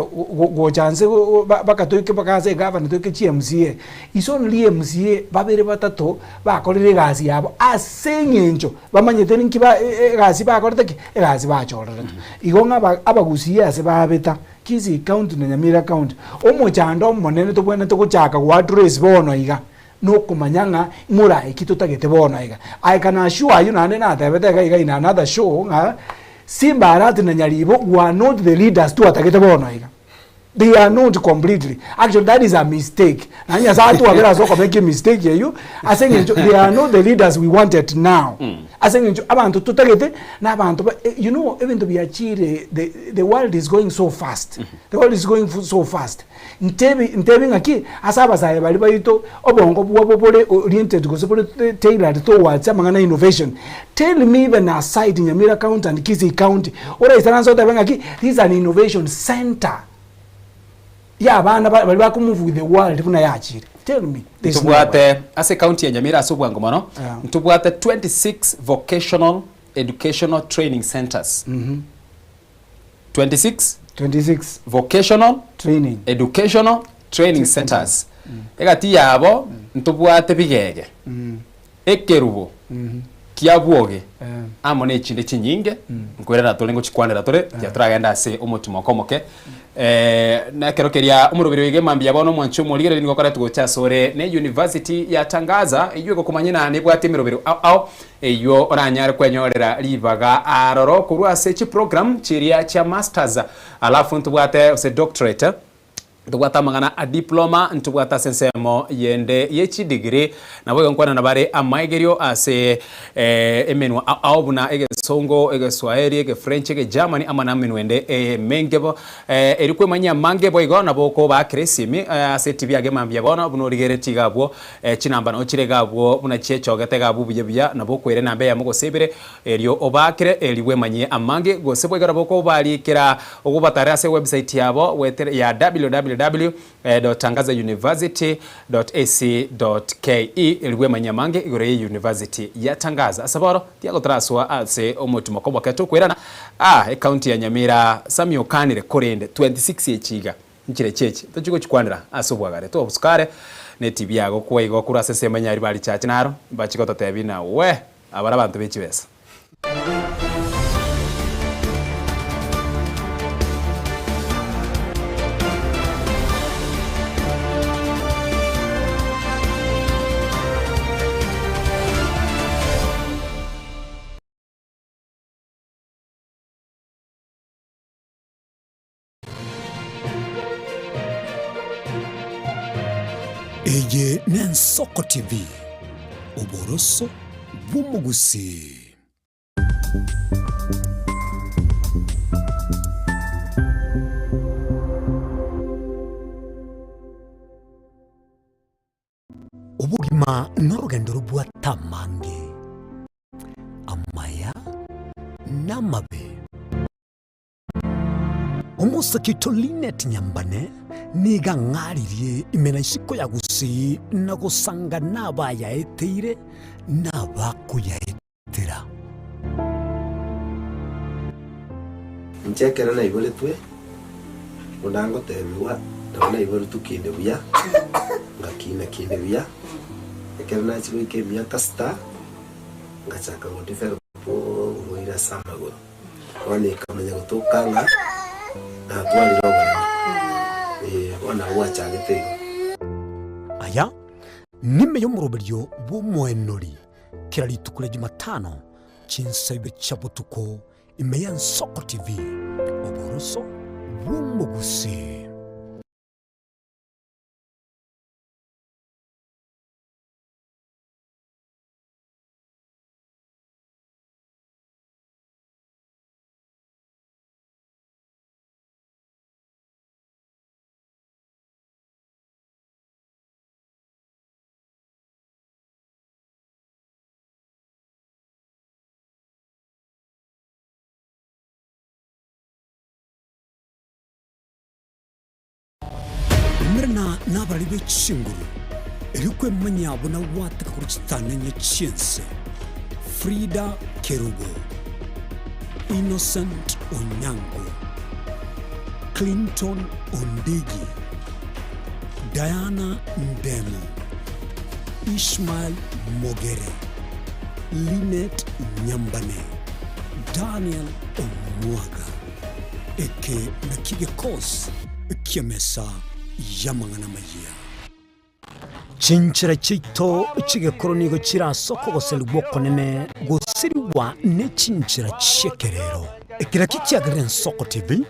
gocha nse mpaka toike mpaka ase egavana toike chi MCA, is only MCA babere batato bakorire egasi yabo ase eng'encho bamanyete ninki ba egasi bakorete ki? Egasi bachoreretwe. Igo ng'a abagusii ase babeta. Kisii County na Nyamira County. Omochando omonene tobwenerete gochaka goaddress bono iga, nokomanya ng'a morae ki totagete bono iga. I can assure you naende natebete iga iga in another show ng'a Simba Arati na Nyaribo were not the leaders twatagete bono iga. They are not completely. Actually that is a mistake. Naende Nyasaye atwabere ase okomeka emistake eyio, ase eng'encho they are not the leaders we wanted now. Ase eng'encho abanto totagete na abanto ba you know ebinto biachire the the world is going so fast, the world is going so fast. Ntebi ntebi ng'aki, ase abasae baria baito obongo bwabo bore oriented gose bore tailored towards amang'ana ya innovation. Tell me even aside Nyamira county and Kisii county, oraisaranse otebe ng'aki this is an innovation center. Y'abana baria bakomove with the world buna yachire. Tell me. There's no way. Ntobwate ase ekaunti ya Nyamira ase obwango mono, Yeah. ntobwate 26 vocational educational training centers. 26 26 vocational training. educational training centers. Egati yabo ntobwate bigege, ekerubo kia bwoge amo ne echinde chinyinge nkoirana tore ngochikwanera tore tiga toragende ase omotimoko omoke na ekero keria omoroberi oiga emambia bono omwanchi omorigereria nigo okoretwa gocha asore ne university ya Tangaza eywo egokomanya na nebwate emerobero ao ao eywo oranyare kwenyorera ribaga aroro korwa ase chiprogram chiria chia masters alafu ntobwate ase doctorate. Ntobwate amang'ana a diploma, ntobwate ase ensemo yende ye chidigiri, naboigo nkwanana bare amaigerio ase emenwa ao ao buna egesongo, egeswahili, egefrench, egegermany amo namenwa ende emenge bo. Erio kwemanyia amange boigo nabo okobaakera esimi ase etibi age mambia bono buna origeretie iga abwo chinamba nao chire iga abwo buna chiechogete iga abwo buya buya nabo okoira enamba eyemo gose ibere Erio obaakere erio bwemanyie amange, gose boigo nabo okobarikera ogobatare ase ewebsite yabo goetera ya www.tangazauniversity.ac.ke erio bwemanyie amange igoro ye university ya Tangaza. Ase bono tiagotaraswa ase omotimoko omoke tokoirana aa ecounty ya Nyamira Sammy okanire korende 26 echi iga nchire chechi tochie gochikwanera ase obwagare tobosukare ne TV yago kwaiga korwa ase ensemo ya Nyaribari Church naro mbachie gototebia ng'a wee Abare abanto be chibesa. Eye n'Ensoko TV, oboroso bw'omogusii. Obogima norogendo robwate amange, amaya na amabe. Omosake oito Linet Nyambane nigo ang'aririe ime na isiko ya Gusii na gosanga nabayaeteire na abakoyaetera. Inche ekero naiboretwe, buna ngotebigwa, nabo naiboretwe kinde buya, ngakina kinde buya, ekero nachia goika emiaka sita, ngachaka go develop oborwaire ase amagoro. Bono ekamanya gotoka ng'a natwarire oboremo, eh, bono nabo gwachagete igo. Aya nime y'omoroberio bw'omoenori kera rituko ria Jumatano chinsa ibere chia botuko ime y'Ensoko TV, oboroso bw'omogusii. Umerana nabarari be chinguru, erio kwemanyia buna gwateka korwa chitananya chi'ense. Frida Kerubo, Innocent Onyango, Clinton Ondigi, Diana Ndemo, Ishmael Mogere, Linet Nyambane, Daniel Omwaga. Eke nakio gekosi ki'emesa y'amang'ana amayia. Chinchera chiaito chi'egekoro nigo chire ase okogoserigwa okonene gosirigwa ne chinchera chi'ekerero. Eke nakio kiagerire Ensoko TV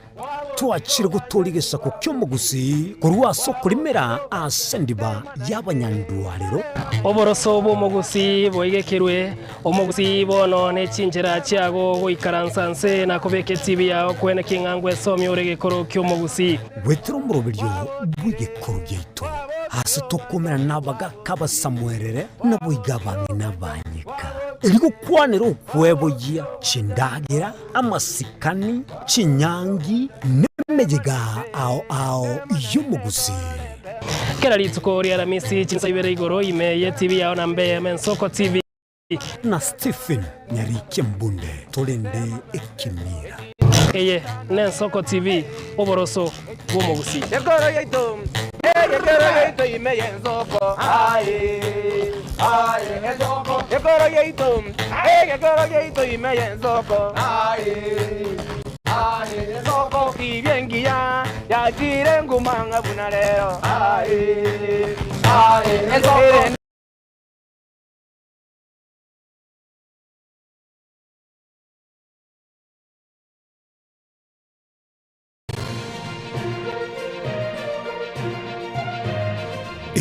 twachire gotooria egesaku ki'omogusii korwa ase okorimera ase endiba y'abanyandwarero. Oboroso bw'omogusii boigekirwe, omogusii bono ne chinchera chiago goikaransa nse na kobeka etibi yao kwene king'a ngwesomia ore egekoro ki'omogusii. Goetera omoroberio bw'egekoro giaito, aase tokomerana nabagaaka abasamuerere, naboigo abang'ina abanyeka, erio gokwanera okweboyia chindagera, amasikani, chinyangi, nemeyega ao ao y'omogusii. Kera rituko ri'Aramisi chinsa ibere igoro ime y'etibi yao na mbe Mensoko TV. Na Stephen Nyarikia Mbunde torende ekemira. Eye n'Ensoko TV, oboroso bw'omogusii. Gekoro giaito, egekoro giaito ime y'ensoko, aye, aye, ensoko. Gekoro giaito, egekoro giaito ime y'ensoko, aye, aye, ensoko. Tibia engiya yachire nguma ng'a buna rero, aye, aye, ensoko.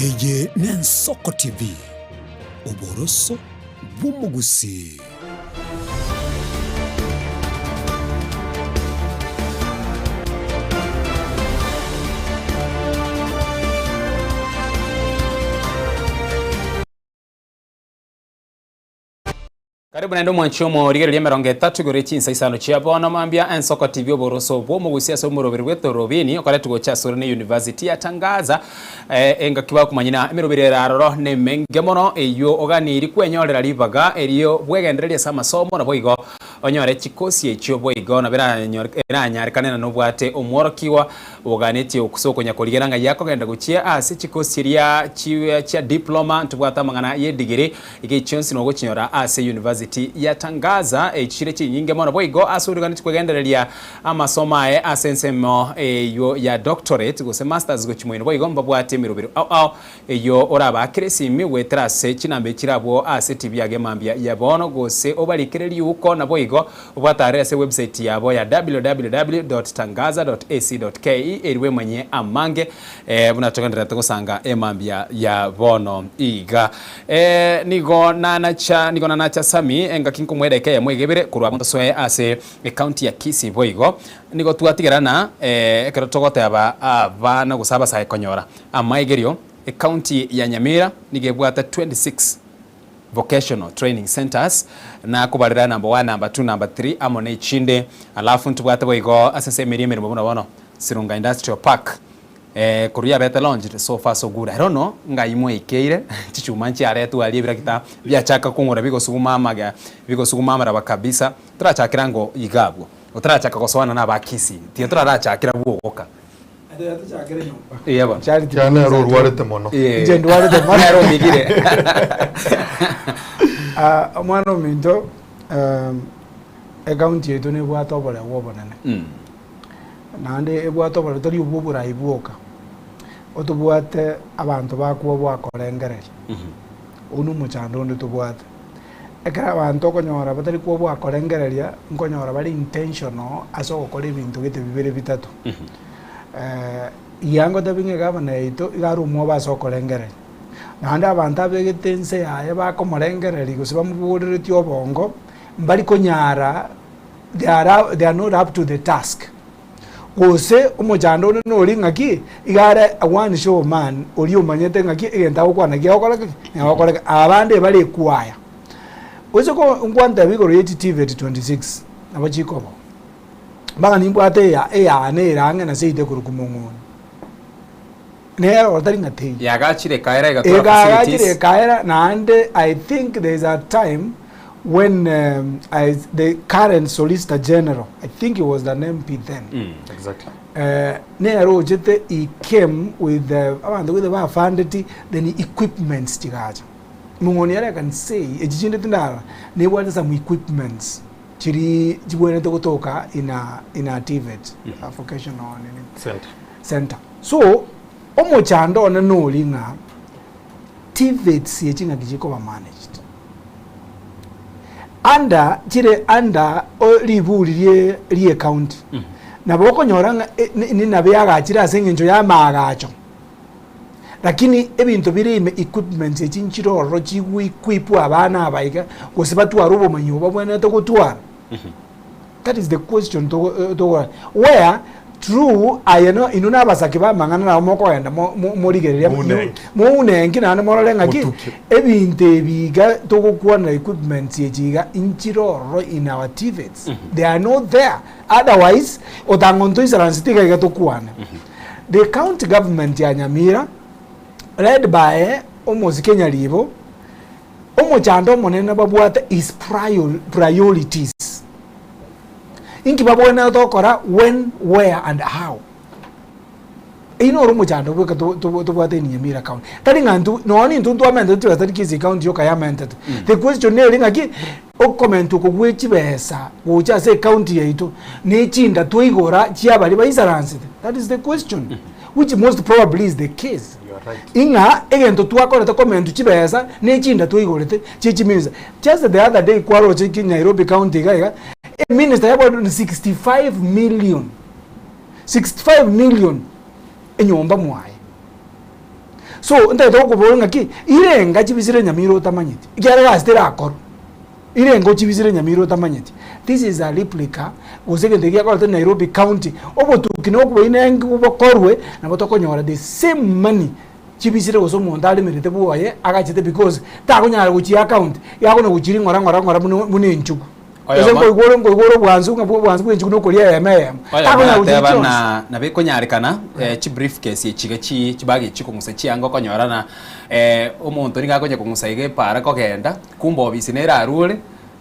Eye n'Ensoko TV, oboroso bw'omogusii. Karibu naende omwanchi omorigereria emerongo etato igoro ye chinsa isano chia bono mambia Ensoko TV oboroso bw'omogusia ase omoroberi bw'etorobini okoretwe gocha asore ne University ya Tangaza eh, engaki bakomanyina emeroberi ere aroro nemenge mono eyio oganiri kwenyorera ribaga erio bwegendererie ase amasomo naboigo onyore chikosi echio boigo nabo eranyarekane na nobwate omworokigwa Oganetie ase okonya korigera ng'ai akogenda gochia ase chikosi chiria chia diploma ntobwate amang'ana y'edigiri iga echionsi nogochinyora ase university ya Tangaza echi chire chinyinge mono boigo ase origanetie kwegendereria amasomo aye ase ensemo eywo ya doctorate gose masters gochia moino boigo mbabwate emerobero ao ao Eyio orabaakere esimi goetera ase chinamba echi chirabwo ase TV age mambia ya bono gose obarikere riuko naboigo obatarere ase website yabo ya www.tangaza.ac.ke erio bwemanyie amange buna togendererete gosanga emambia ya bono iga. Nigo nanacha nigo nanacha Sammy engaki nkomoa edakika eyemo iga ebere korwa tosoe ase ecounty ya Kisii boigo nigo twatigerana ekero togoteba abana gose abasae konyora Amaigerio, Ecounty ya Nyamira nigo ebwate 26 vocational training centres na kobarera number one, number two, number three amo ne echinde. Alafu ntobwate boigo ase ense emeria emeremo buna bono Sirunga Industrial Park korwa yabete launched so far so good. I don't know ngai mwaikeire chichuma nchiaretwe aria ebirakita biachaka kong'ura bigosuguma amaga bigosuguma amaraba kabisa. Torachakera ango iga abwo otarachaka gosoana na abakisii tiga torarachakera bwogoka. Eeh bono. Charity Kiagera nere begins at orwarete mono. Eeh. Inche ndwarete mono. Nere omigire. Ah, omwana ominto um, ecounty yaito nebwate oboreu obonene Mm. naende ebwate oboreu tari obwo oborai bwoka otobwate abanto bakwo bwakorengereria oywo na omochando onde tobwate ekero abanto okonyora batari kwo bwakorengereria nkonyora bare intentional ase ogokora ebinto gete bibere bitato Iga ngotebi ng'a egavana yaito iga are omwoba ase okorengereria. Naende abanto abegete ense yaye bakomorengereria gose bamoboreretie obongo, mbari konyara they are they are not up to the task. Gose omochando onde nori ng'aki, iga are a one show man oria omanyete ng'aki egento agokwana kiagokora ki? Kegokoreka. Abande bare ekwaya. Gose ko nkwantebia igoro ye chiTVET 26 nabo chikoba. Mpaka nimbwate eya eyane ere ang'e na seito ekorokwa Mong'oni. Nere oro tari ng'a teiyo. Yagachire ekaera egatwara Ekagachire facilities. ekaera naende I think there is a time when um, I, the current Solicitor General, I think he was an MP then. Exactly. Eh, nere ochete he came with the abanto gete bafandeti then equipments chigacha. Mong'oni ere I can say echi chinde tindara nebwate some equipments. Chiri chibwenerete gotoka in a in a TVET, a vocational nini Center. center. So omochando one nori ng'a TVETs echi ng'aki chikoba managed under chire under o riburi rie rie county nabo okonyora ng'a e- ni- ni nabo yagachire ase eng'encho ya amaagacho Lakini ebinto bire ime equipments echi nchire ororo chigwe-equipwa abana aba iga, gose batware obomanyi obo babwenerete gotwara? That is the question togo togora. Where true aye no inwe na abasaki ba amang'ana nabo mokogenda mo- mo- morigereria Mounenki. mounenki naende morore ng'aki, Motuke. ebinto ebi iga togokwanera equipments echi iga nchire ororo in our TVETs. They are not there. Otherwise, otang'o ntoisaransete iga iga tokwane. The county government ya Nyamira led by omosike Nyaribo, omochando omonene babwate is prior, priorities. Inki babwenerete gokora when, where and how. Eyio noro omochando bweka to- to- tobwate in Nyamira county. Tari ng'a intwe nonya nintwe ntwamentete chibesa tari Kisii county yoka yamentete. The question nere ng'aki Okomentwa oko gwe chibesa gocha ase ecounty yaito ne chinda twaigora chia baria baisaransete? That is the question which most probably is the case. Ing'a egento twakorete komentwa chibesa ne chinda twaigorete chie chiminister. Just the other day kwaroche ki Nairobi county iga iga, eminister yabwate 65 million, 65 million enyomba mwaye. So ntagete gokoboria ng'aki, irenga chibisire Nyamira otamanyeti, ekiagera egasi terakorwa, irenga ochibisire Nyamira otamanyeti. This is a replica gose egento ekia giakorete Nairobi county, obotuki na oboinengi bokorwe, nabo tokonyora the same money chibisire gose omonto aremerete bwoye agachete because takonyara gochia account, iga akona gochiria ng'ora ng'ora ng'ora buna buna enchugu. Gose Oyomo- nkoigwa ore nkoigwa ore obwansu ng'a obwansu bwa enchugu na okoria eyemo eyemo. Oyomo Takonyara gochiria nateba chionsi. na nabo ekonyarekana eh, chibriefcase echi iga chi chibag echi chikong'usa chianga okonyora na eh, omonto nigo akonya kong'usa iga epaara kogenda, kumbe obisi nere arure,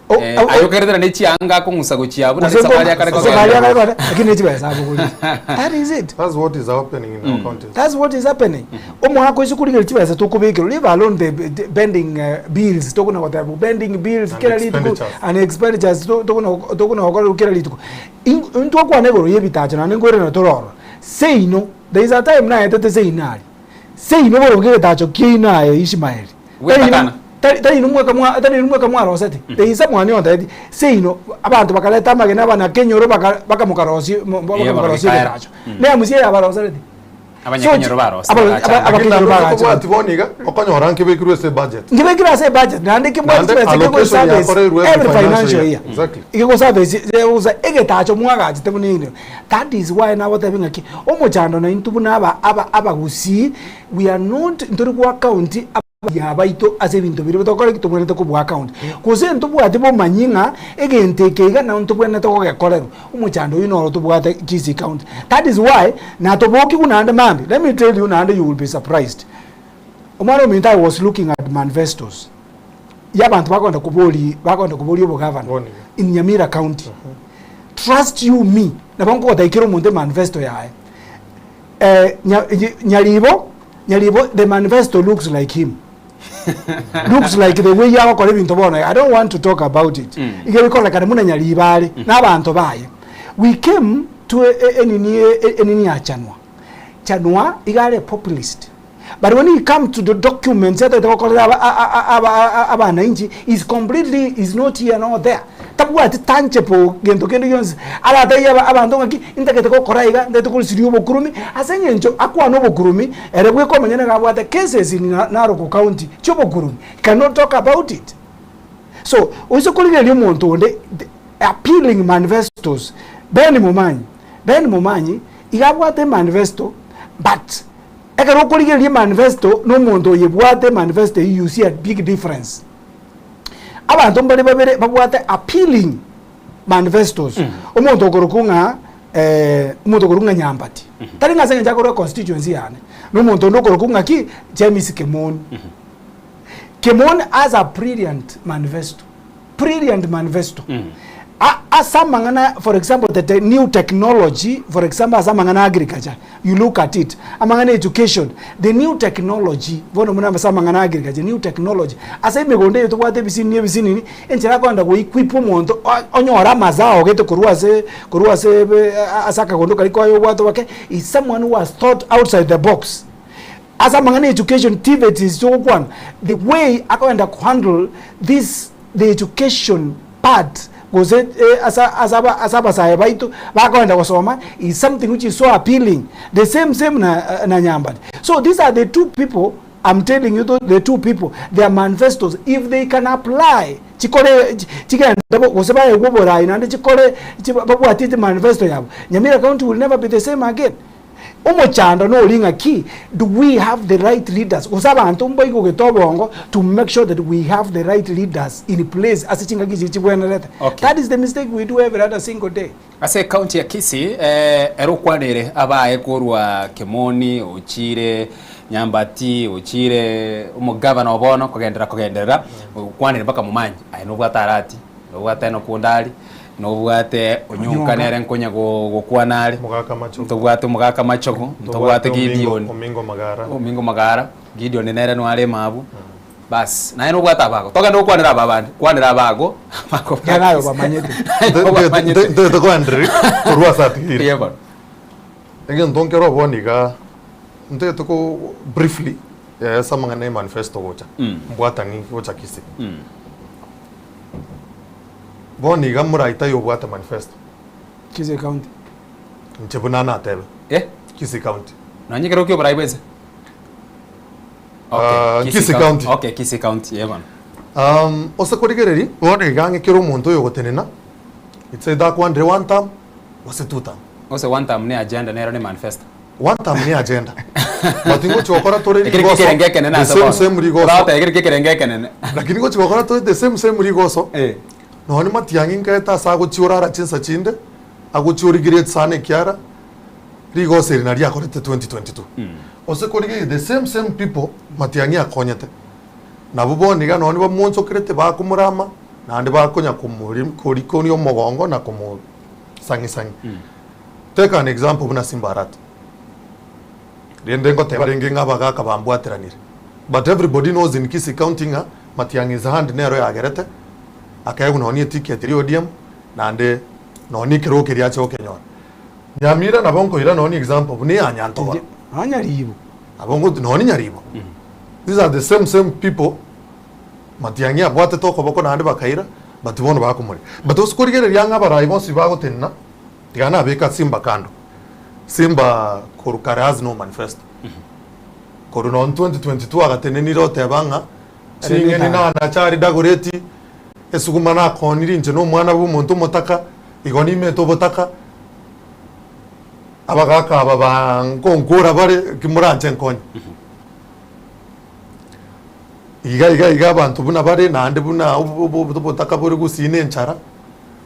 O- eh, o- o- aye okerete naende chianga akong'usa gochia abwo naende Gose esafari akare nko- esafari kogenda. akare kogenda, lakini ne chibesa abogoretie. That is it. That's what is happening in our counties. That's what is happening. Omwaka oise korigereria chibesa tokobekerwa, leave alone the the pending bills, tokona goteba pending bills And kera rituko expenditures. and expenditures to- tokona tokona gokora kera rituko. In- Intwakwana igoro ya ebitacho naende nkoirana tore ororo. Seino, there is a time naetete seino aria, seino boronge egetacho kiaino aye Ishmael. Gwetakana. Tari tari inwe mweka mwa tari inwe mweka mwaroseti. There is someone ontebeti seino abanto bakareta amagena abanakenyoro baka bakamokarosia mo- Eeh, bakamokarosia bakabikaera. egetacho. Neamusie yabarosereti. Abanyakenyoro barosire Aba- bagachanda. aba- Lakini abakenyoro naende bagachanda. tobwati bono iga, okonyora nkebekirwe ase ebudget. Nkebekire ase ebudget naende kebwati Naende chibesa allocation kegoservice yakorerwe every every financial financial year. year. Exactly. Egegoservice egosa egetacho mwagachete buna ere. That is why nagotebia ng'aki, omochando naintwe buna aba aba abagusii, we are not ntori goaccount abaria baito ase ebinto biria togokora ki? Tobwenerete kobua account. Gose ntobwati bomanyi ng'a egento eke iga nabo ntobwenerete gogekorerwa. Omochando oyio noro tobwate Kisii County. That is why natobokigwa naende mambia, let me tell you naende you will be surprised. Omwana ominto I was looking at manifestos ya abanto bakogenda kobori bakogenda koboria obogavana in Nyamira County. Trust you me, nabo nkogotebia kera omonto emanifesto yaye. Eh, nya, Nyaribo, Nyaribo the manifesto looks like him. looks like the way agokora ebinto bono I don't want to talk about it. Iga bikororekana buna Nyaribo are na abanto baye. We came to enini enini ya Chanwa. Chanwa iga are a populist. But when he come to the documents atagete gokorera aba aba abananchi is completely is not here nor there. Tabwati tangible gento kende gionsi aratebie aba abanto ng'aki ntagete gokora iga ntagete korisiria obokurumi ase eng'encho akwane obokurumi ere bweka omonyene nigo abwate cases in Narok county chia obokurumi he cannot talk about it. So oise korigereria omonto onde appealing manifestos Ben Momanyi, Ben Momanyi iga abwate emanifesto but ekero okorigereria emanifesto na omonto oyebwate emanifesto eywo you see a big difference. Abanto mbare babere babwate appealing manifestos. Omonto okorokwa ng'a omonto okorokwa ng'a Nyambati, tari ng'a ase eng'encho akorwa econstituency yane, na omonto onde okorokwa ng'a ki, James Kemoni. Kemoni has a brilliant manifesto, brilliant manifesto. A- ase amang'ana for example the te new technology, for example ase amang'ana a agriculture, you look at it, amang'ana a education, the new technology, bono buna ase amang'ana a agriculture, new technology, ase emegondo eye tobwate ebisinini ebisinini, enchera akogenda go equip omonto o- onyore amazao gete korwa ase korwa ase ebe ase akagondo karia koye obwate obake, is someone who has thought outside the box. Ase amang'ana a education, TVETs esi togokwana, the way akogenda ko handle this the education part gose ase ase aba ase abasae baito bakogenda gosoma is something which is so appealing the same same na na Nyambati. So these are the two people I'm telling you the two people their manifestos if they can apply chikore chigende gose baegwe oborai naende chikore babwatie chimanifesto yabo Nyamira county will never be the same again. Omochando nori ng'aki, do we have the right leaders? Gose abanto mbaigogete obongo to make sure that we have the right leaders in place ase chingaki chiria chibwenerete. Okay. That is the mistake we do every other single day. Ase ecounty ya Kisii eh, ere okwanere abaye korwa Kemoni ochire Nyambati ochire omogavana obono kogenderera kogenderera okwanire mpaka Momanyi aye nobwate Arati nobwate Enock Ondari Nobwate Onyonka Onyonka. nere nkonya go- gokwana are. Omogaka Machogu. Ntobwate omogaka Machogu, ntobwate Ntobwate Omingo- Gideon. Omingo Magara. Omingo Magara, Gideon nere noare emabu. Bas, naye nobwate abago. Togende gokwanera aba abande, kwanera abago, abago Ekiagera naye obamanyete. Naye obamanyete. Ntete koendereria korwa ase atigeire. Eeh bono. Egento nkere bono iga, ntete ko briefly, ase amang'ana ya emanifesto gocha, mbwatani gocha Kisii. Bono iga moraitaye obwate manifesto. Kisii County. Inche buna natebe. Eh? Kisii County. Nonye ekero kia oborai bwense. Ah, Kisii County. Okay, Kisii County, eh bono. Um, ose korigereria, bono iga ang'e kera omonto oyogotenena, it's either akwandire one term, gose two term. Gose one term ne agenda nero ne manifesto. One term ne agenda. But ngochi gokora tore Ekero rigoso, ekerenge ekenene the ase same bono. same rigoso. Oragoteba ekero ekerenge ekenene. Lakini ngochi gokora tore the same same rigoso, Eh. nonye matiang'i nkaete ase agochia orara chinsa chinde, agochia origereria sana ekiara, rigoso eri nario akorete 2022. Gose korigereria the same same people matiang'i akonyete, nabwo bono iga nonye bamonchokerete bakomorama, naende bakonya komori korikoria omogongo na komosang'isang'i. Take an example buna Simba Arati, rende ngoteba renge ng'a abagaka bambwateranire, but everybody knows in Kisii County ng'a Matiang'i's hand nero yagerete akaegwa nonye eticket eria ODM naende nonye ekerogo keria ache gokenyora. Nyamira nabo nkoira nonye example buna eya Nyantogoro. Nonye Nyaribo. Nabo ngoti nonye Nyaribo. These are the same same people Matiang'i abwatete okoboko naende bakaira but bono bakomoria. But ase korigereria ang'e abarai bonsi bagotenena tiga nabeka Simba kando. Simba korwa kare has no manifesto. Korwa nonye 2022 agatenenire oteba ng'a ching'eni nanache aria Dagoretti, esuguma nakoonirie inche na omwana bwa omonto omotaka, Igo nimete obotaka, abagaaka aba ba nkonkora bare, ki moranche nkonye? Iga iga iga abanto buna bare naende buna obo- obo- obotaka bore gusii na enchara,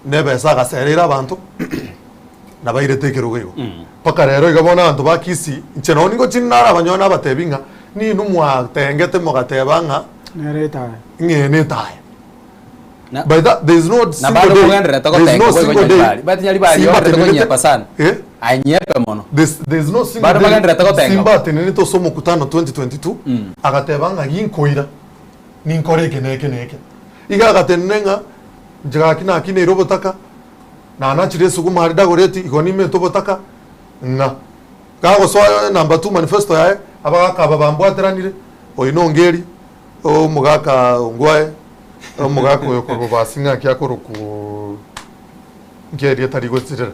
na ebesa agasereire abanto, nabairete ekerogo igo. Mpaka rero iga bono abanto ba Kisii, inche nonye nigo chinde narabanyore nabatebi ng'a, ninwe mwatengete mogateba ng'a, Nere etaya. ng'a eye na etaya. Na- By that, there is no Na single bado day, kogenderera there is togotenga no boigo single day, Nyaribari. But Nyaribari Simba yorete atenenete- konyepa sana. Eh? Anyepe mono. There's, there's no single Bado day bagenderete gotenga. Simba atenenete ase omokutano 2022 agateba ng'a ginkoira ninkore eke na eke na eke. Iga agatenena ng'a inche gaki nakineire obotaka, nanachire esuguma aria Dagoretti, igo nimete obotaka ng'a gagosoa number two manifesto yaye, abagaka aba bambwateranire, oyo nongeri, Omogaka ongwae, omogaka oyo korwa basi ng'aki akorokwa nki erieta rigochirera.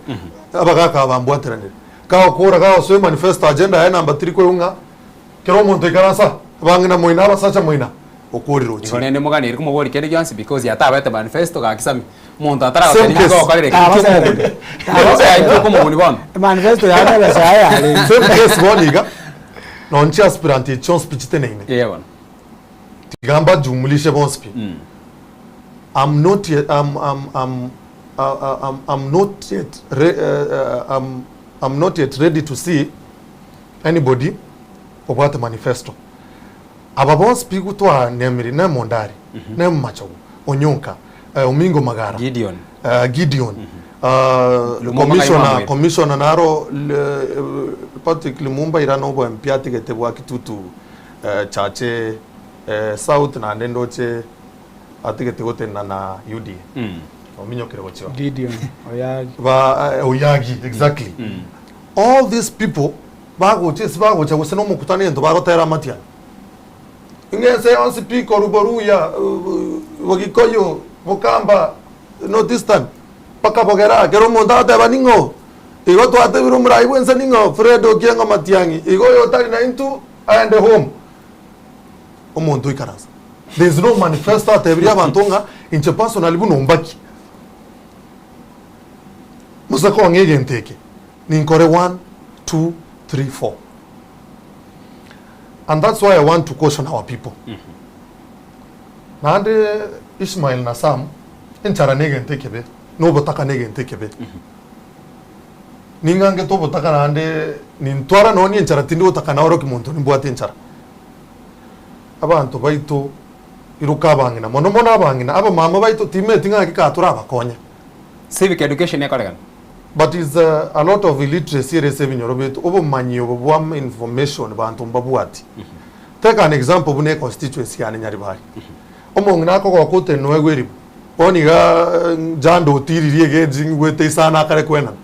Abagaka aba mbwateranire. Kagokora gagosoa emanifesto agenda yaye number three koigwa ng'a kera omonto oikaranse aa, abang'ina moino abasacha moino okorire Igo ochire. rende moganeiri komoboria kende gionsi because yatabete manifesto gaki sami. Omonto Same ataragotebi case. ngokorere eke, inki okomobuni? Inki okomobuni bono? Manifesto yaye nebesa yaye yarenge. Same case bono iga, nonye chiaspirant echi chionsi pi chiteneine. Eeh bono. Tiga mbajumulishe bonsi pi. I'm not yet, I'm, I'm, I'm, uh, I'm, I'm not yet, re, uh, I'm, I'm not yet ready to see anybody obwate manifesto. Aba bonsi pi twanemiri ne Mondari, ne Machogu, Onyonka, uh, Omingo Magara, Gideon. uh, Gideon, uh, Lumumba commissioner, Kaimamwere. commissioner naro le, Patrick Lumumba ira nobo MP atigete bwa Kitutu Chache South naende ndoche atigete gotenena na UDA. Ominyokire gochia oo. Gideon Oyagi. Ba Oyagi exactly. All these people bagocha ase bagocha gose na omokutano egento bagotera amatiang'i. Ng'a ense yonsi pi korwa Boruya, Bogikoyo, Bokamba, North Eastern, mpaka Bogera, kera omonto agoteba ning'o? Igo twatebire omorai bwense ning'o? Fred Okieng'o Matiang'i. Igo oyo otari naintwe aende home. Omonto oikaransa. There is no manifesto atebirie abanto ng'a inche personally buna ombaki. Mose kong'a egento eke, ninkore one, two, three, four. And that's why I want to caution our people. Naende Ishmael na Sam, enchara negento ekebe, na obotaka negento ekebe. Ning'angete obotaka naende nintwara nonya enchara tindi gotaka naorokia monto nimbwate enchara. Abanto baito iroka abang'ina mono mono abang'ina, abamama baito timeti ng'aki kaa torabakonye. Civic education ekorekana. But is a lot of illiteracy ere ase ebinyoro biaito, obomanyi obo bwa information banto mbabwati. Take an example buna econstituency yane Nyaribari. Omong'ina akogoka otenena oegwe eribu, bono iga jando otiririe egenji ng'igwete isano akare kwenana.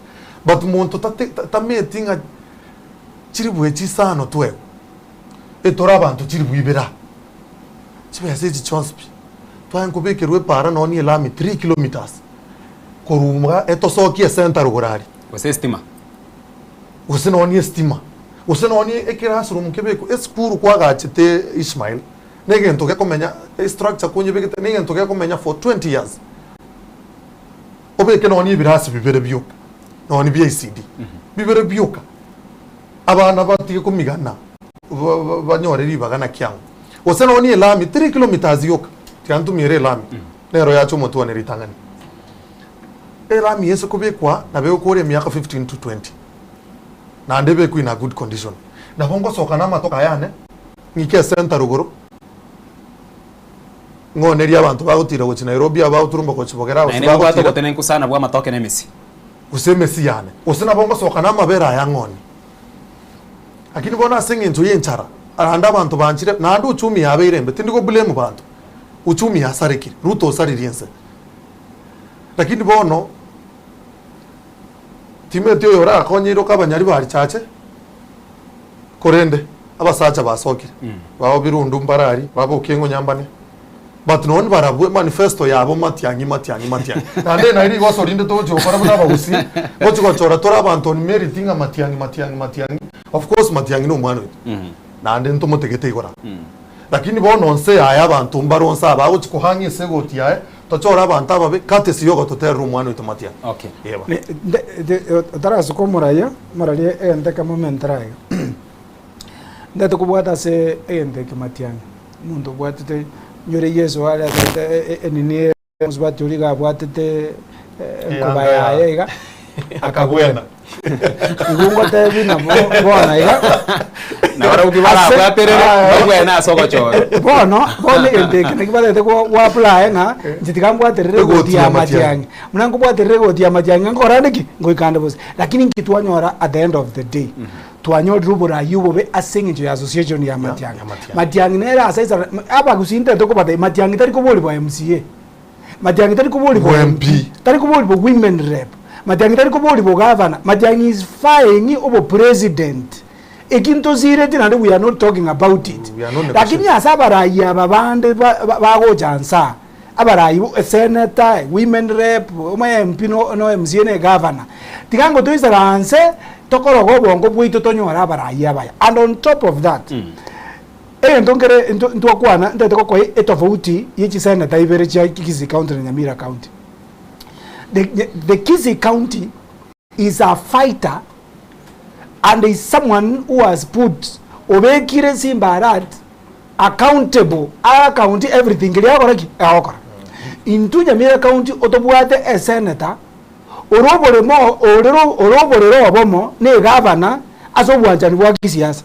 But monto tate tameti ng'a chiribu echi isano twegwe, etore abanto chiribu ibere aa, chibesa echi chionsi pi, twaye nkobekerwa epaara nonye na elami three kilometres, korwa iga etosokie esenta rogoro aria. Gose estima. Gose nonye estima. Gose nonye eclassroom kebekwe, esukuru kwagachete Ishmael, na egento gekomenya, estructure konyebegete na egento gekomenya for 20 years. Obeke nonye ebirasi bibere bioka, nonye bia ECD, bibere bioka, abana batige komigana ba- ba- banyore ribaga naki ang'o. Gose nonye elami, 3 kilometers yoka, tiga ntumiere elami, nero yacha omotwe one ritang'ani. Elami ese kobekwa nabo egokora emiaka 15 to 20, naende ebekwe in a good condition. Nabo ngosoka na amatoke aya ane, ng'ike esenta rogoro, ng'onerie abanto bagotira gochia Nairobi, aba bagoturumba gochia Bogera, gose Naende nobwate bagotira obotenenku sana bw'amatoke na emesi. gose emesi yane, gose nabo ngosoka na amabere aya ng'onie. Lakini bono ase eng'encho y'enchara, naende abanto banchire, naende uchumi yabeire embe, tindi go blame banto, uchumi yasarekire, Ruto osaririe ense. Lakini bono, timeti oyo orakonye iroka abanyari ba richache, korende abasacha basokire, bao birundu mbarari, babokie ng'o nyambane, but nonye barabwo emanifesto yabo matiang'i matiang'i matiang'i. Naende naye rigoso rinde togochi gokora buna abagusii, ngochi gochora tore abanto on merit ng'a matiang'i matiang'i matiang'i, of course matiang'i na omwana oito, naende ntomotegete igoro aa. Lakini bono nse yaye abanto mbare onsi aba agochi kohang'a ase egoti yaye, Tochore abanto ababe, courtesy y'ogototerera omwana oito matiang'i. Okay. Eba. Ne- nde- de- otarasuka omoraya, omoraria egento ekemo omentere aiga. Ndete kobwata ase egento eke matiang'i, omonto obwatete nyore Yeso aretete e- e- enini omosubati oria iga abwatete enkoba Eyanga ya- yaye iga, Akabwena. Igo ngotebi nabo bono iga. Nabarabwo ki barabwaterere, babwene ase ogochora. Bono, bono egento eke naki barete go go apply ng'a inche tiga mbwaterere Egoti egoti ya ya matiang'i. matiang'i. Buna nkobwaterera egoti ya matiang'i nkore ande ki? Ngoika ande bosa. Lakini inki twanyora at the end of the day? Twanyorire oborayi obobe ase eng'encho ya association ya matiang'i. ya matiang'i. Matiang'i nere ase aisara abagusii ntete kobatebia matiang'i tari koborigwa MCA. Matiang'i tari koborigwa Bo MP, MP. tari koborigwa women rep, Matiang'i tari koborigwa governor, Matiang'i is vying obo president. Eki ntosireti naende we are not talking about it. We are not Lakini negotiating. ase abarai aba bande ba- ba- bagocha nsaa, abarai bo senator, women rep, omo MP no no MCA na egavana, tiga ngo toisaranse tokoroge obongo bwaito tonyore abarai abaya. And on top of that, Egento nkere nto ntwakwana ntagete gokoa etofauti ye chiseneta ibere chia Kisii County na Nyamira County. The, the, the Kisii County is a fighter and is someone who has put obekire Simba Arati accountable a account everything keria agokora ki? Agokora. Intwe Nyamira County otobwate esenator ore oboremo ore ore oborere obomo na egavana ase obwanchani bwa kisiasa.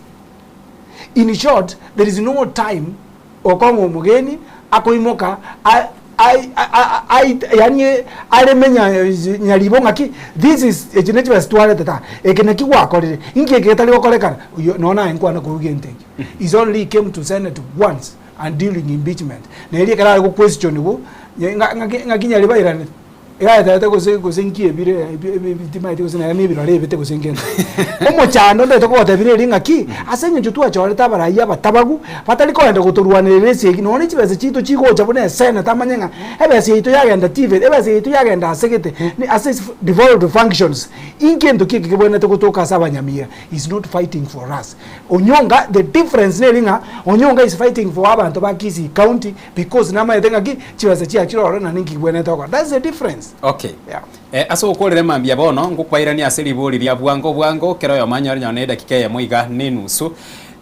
In short, there is no time okong'a omogeni akoimoka a- ai- a- a- ai- yaani areme nya- nyaribo ng'aki this is echi ne chibesa twarete ta eke naki gwakorire inki eke getari gokorekana oywo nonya naye nkwana korwa gento ekio is only came to senate once and during impeachment na erio ekero are go questioniwa ng'aki ng'aki nyaribo airanete. Egayetebete gose gose nki ebire timaeti gose nere nebirore ebete gose nkende. Omochando ndete kogotebia nere ng'aki, ase eng'encho twachorete abarai abatabagu, batari kogenda gotorwanerera esegi, nonya ne chibesa chiaito chigocha buna eseneta amanye ng'a ebesa yaito yagenda TVET, ebesa yaito yagenda ase gete, ase devolved functions, inki egento ki eke kebwenerete gotoka ase abanyamira, is not fighting for us. Onyonga, the difference neri ng'a Onyonga is fighting for abanto ba Kisii county, Because namaete ng'aki chibesa chiachire ororo naende nki kibwenerete gokora. That's the difference. Okay. Yeah. Eh, ase ogokorera mambia bono, ngokwairania ase ribori ria bwango bwango, kera oyomo anyore nonye na edakika eyemo iga na enusu,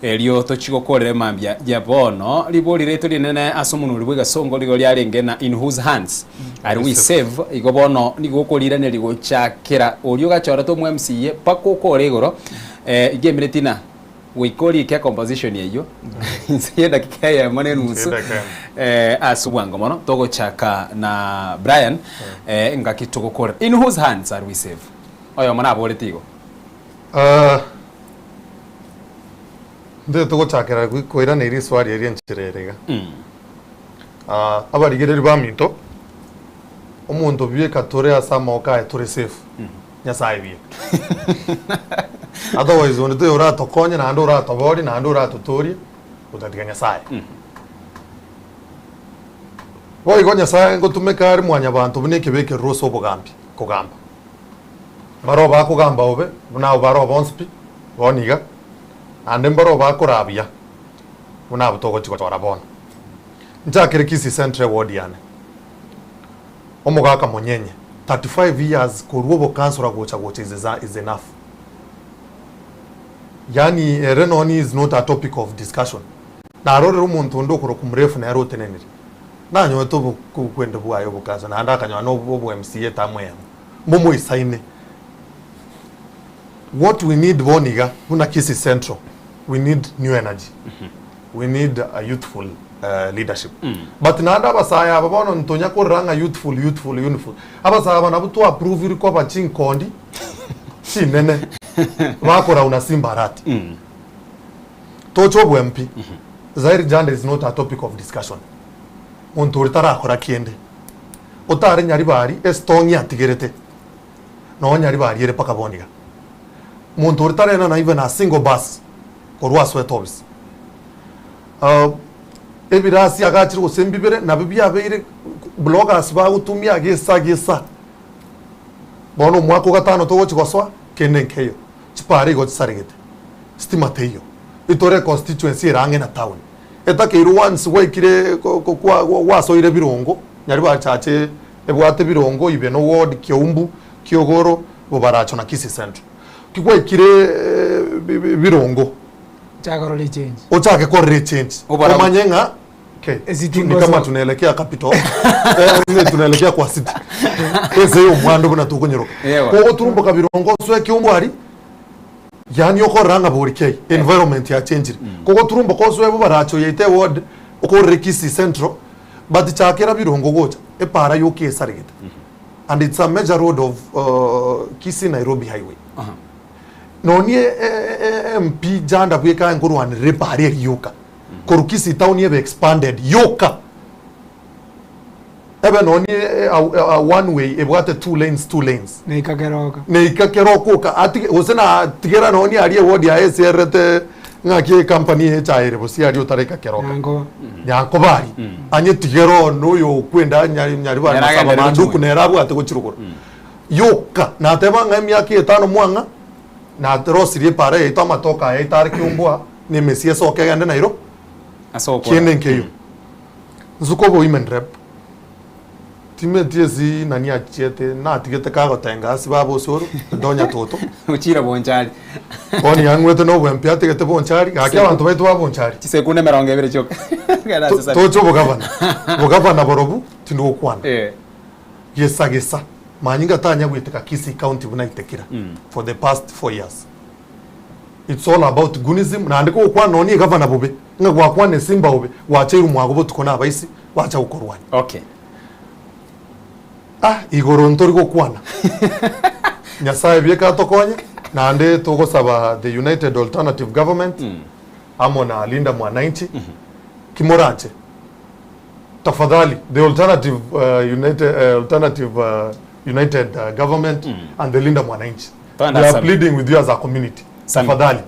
erio tochie gokorera mambia ya bono. Ribori riaito rinene ase omonuri bw'egesongo rigo riarenge na in whose hands are we safe, igo bono nigo okoriraneria gochakera oria ogachorete omo MCA mpaka okore igoro, eh, iga emineti na. Goika orike ecomposition eyio inse y'edakika eyemo na enusu Edakika eyemo. eh, ase obwango mono togochaka na Brian eh, ngaki togokora in whose hands are we safe oyomo naborete igo Ah, Ntete togochakera gwi- koiraneria eswali eria enchera ere iga. Ah, abarigereri baminto, omonto bieka tore ase amaboko aye tore safe. Nyasae buya. Otherwise onde toyo oratokonye naende oratoborie naende oratotorie gotatiga Nyasae. Boigo Nyasae ngotumeka are mwanyabanto buna ekebekerero ase obogambi kogamba. Baroo bakogamba bobe buna abwo baroo bonsi pi bono iga. Naende mbaro bakoraa buya, buna abwo togochia gochora bono. Nchakere Kisii Central eward yane, omogaka Monyenye, 35 years korwa obokansora gocha gocha is is enough. Yaani ere nonye is not a topic of discussion. Narorire omonto onde okorokwa mrefu nere otenenire, nanyorete obokwende bwaye obokansa naende akanyora na obo MCA term eyemo, mbomoisaine. What we need bono iga buna Kisii Central, we need new energy, we need a youthful leadership. But naende abasae aba bono ntonya korora ng'a youthful youthful youthful, abasae aba nabwo twa approve koba chinkondi chinene bakorauna Simba Arati. Toche obo MP, Zaire Janda is not a topic of discussion. Monto oria tarakora kende. Otare Nyaribari esitong'i atigerete, noo Nyaribari ere mpaka bono iga. Monto oria tarenana even a single bus korwa asoete office. Ebirasi agachire gose mbibere nabio biabeire bloggers bagotumia gesa gesa. Bono omwaka ogatano togochi gosoa, kende nkeiyo. Chipara igo chisaregete, stima teiyo. Itore econstituency ere ang'e na town. Etakeirwe once gwaikire gwasoire birongo, Nyaribari church ebwate birongo ibe no ward, Kiumbu, Kiogoro, Bobaracho na Kisii Central. Ki gwaikire birongo, Chaka korora echange. ochake korora echange. Oborabu. Omanye ng'a okay, Esiti ni kama ngoso. tunaelekea capital eh, tunaelekea kwa city ese y'omwando buna tokonyeroka Ewa. kogoturumboka birongo osoe Kiumbu aria yaani okorora ng'a bori kei environment yachangire kogoturumboka osoe bobaracho yaito eward okorere Kisii Central but chakera birongo gocha epara yoka esaregete and it's a major road of Kisii Nairobi highway Nonie MP Janda bweka nkorwanera epara eria yoka korwa Kisii town ebe expanded yoka ebe nonie one way ebwate two lanes two lanes Neika keroka. Neika keroka oka atige gose na tigera nonie aria eward yaye esererete ng'aki ecompany eye echae ere bosie aria otaraika keroka. Nyankoba. Nyankoba aria anye tigera one oyo okwenda nyari nyaribari Nere masaba agenderere manduku gochia nere abwate gochia rogoro. Yoka, nateba ng'a emiaka etano mwang'a, narosirie epaara yaito amatoke aya aito are kiombwa, na emesie esoke egende Nairo, Ase okora. kende nkeiyo. Nsuka obo women rep, timeti esi nani achiete natigete kagotenga ase baba osoro, ndonya toto. Ochire bonchari. Bono yang'wete na obwempi atigete bonchari, gaki abanto baito ba bonchari. Chisekunde emerongo ebere chioka. Genda ase Sami. Toche obogavana, bogavana borobwo tindi gokwana. Eh. Gesa gesa, manyinga tanya goiteka Kisii county buna aitekire for the past 4 years. It's all about gunism naende kogokwana nonya egavana bobe ng'a gwakwana esimba bobe gwacheirwe mwago botuko na abaisi bacha gokorwania. Okay. Ah igoro ntori gokwana. Nyasaye bieka atokonye naende togosaba the United Alternative Government amo na Linda Mwananchi kimoranche Tafadhali the alternative united alternative united government and the Linda Mwananchi we are pleading with you as a community tafadhali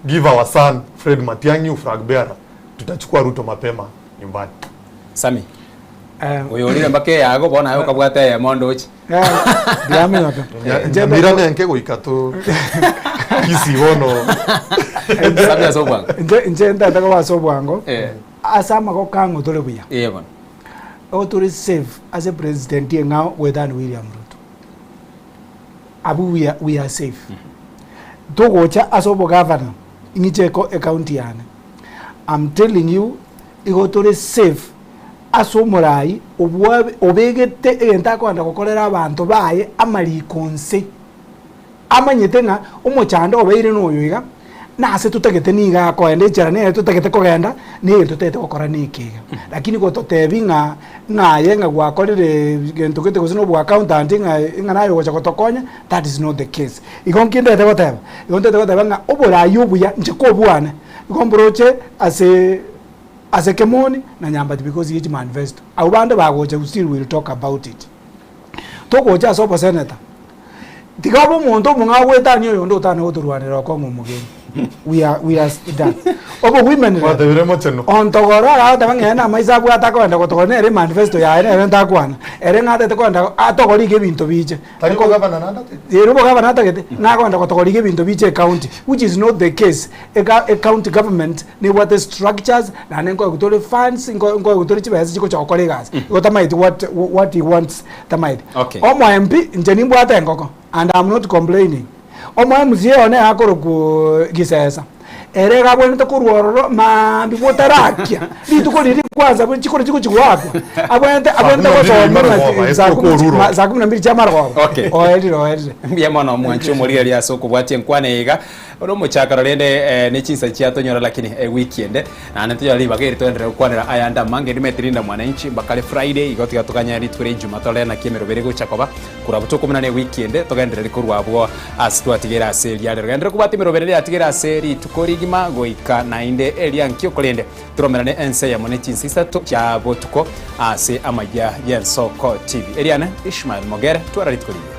give our son Fred Matiang'i uflag bearer tutachukua Ruto mapema nyumbani. Sammy, oyo orire mpaka eyago bono aye okabwata eyemo ndoche. Nyamira nenke goika to Kisii bono. Sammy ase obwango. Inche ntete koba ase obwango. Eh. Ase amagoko ang'o tore buya? Ee bono. Igo tore safe ase president eng'ao goetania William Ruto. Abwo we are, we are safe. Togocha ase obogavana, ing'iche eko ecounty yane. I'm telling you, igo tore safe ase omorai obwa obegete egento akoenda gokorera abanto baye amariko nse. Amanyete ng'a omochando obeire noyo iga, na ase totagete nigo akoenda, enchera nere totagete kogenda, na egento totagete gokora neke iga. Lakini gototebi ng'a ng'a aye ng'a gwakorire gento gete gose na oboaccountant ng'a ng'a naye ogocha gotokonya, that is not the case. Igo nki ntagete goteba? Igo ntagete goteba ng'a oborai obuya inche kobwane, igo mboroche ase ase Kemoni na Nyambati because ye chimanifesto. Abwo bande bagocha we still will talk about it. Togocha ase oboseneta, Tiga abe omonto omong'ao goetania oyonde otane gotorwanera okong'a omogeni. We are, we are done. Obo women rep, Gwatebire mochenu. ontogoro aragoteba ng'a ere namaiso abwate akogenda gotogora nere emanifesto yaye nere ntakwana. Ere ng'a atagete kogenda atogore iga ebinto biche. Tari obogavana naende atagete? Ere obogavana atagete, ng'a akogenda gotogora iga ebinto biche ecounty, which is not the case. Eka ecounty government nebwate structures, naende nkoegwa tore funds, nko nkoegwa tore chibesa chigocha gokora egasi. Igo tamaeti what what he wants tamaeti. Okay. Omo MP, inche nimbwate engoko and am not complaining. Omo MCA one akorokwa Gisesa, ere iga abwenerete korwa ororo maambia botarakia, rituko riria kwanza buna chikura chigochi goakwa, abwenerete abwenerete Saa kumi na mbili gosoma marogoba, ng'a saa kumi ekorwa ororo. saa kumi na mbili chia marogoba, Okay. oerire oerire. Mbuya mono mwanche omorigereria ase okobwatia enkwana eye iga. Ore omochakero rende eh, ne chinsa chiatonyora lakini ewiki ende naende tonyore ribaga eri toenderere gokwanera ayande amange ndimete Linda Mwananchi mbakare Friday igo tiga toganye rituko ria Ijumaa torore naki emeroberi egocha koba korwa abwo tokominana ewiki ende togenderere korwa abwo ase twatigeire ase eria rero genderera kobwata emeroberi eria yatigeire ase rituko rigima goika naende eria nkio korende toromerane ense eyemo ne chinsa isato chia botuko ase amayia y'Ensoko TV. Eriane Ishmael Mogere twara rituko rigiya.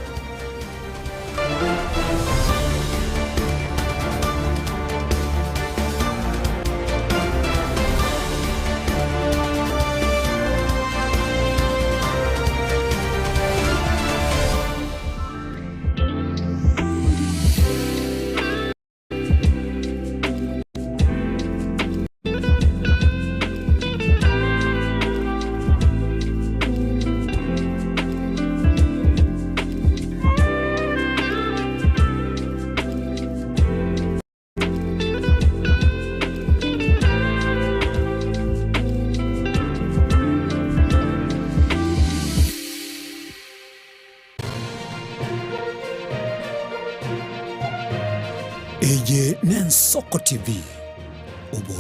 Eye n'Ensoko TV, obo.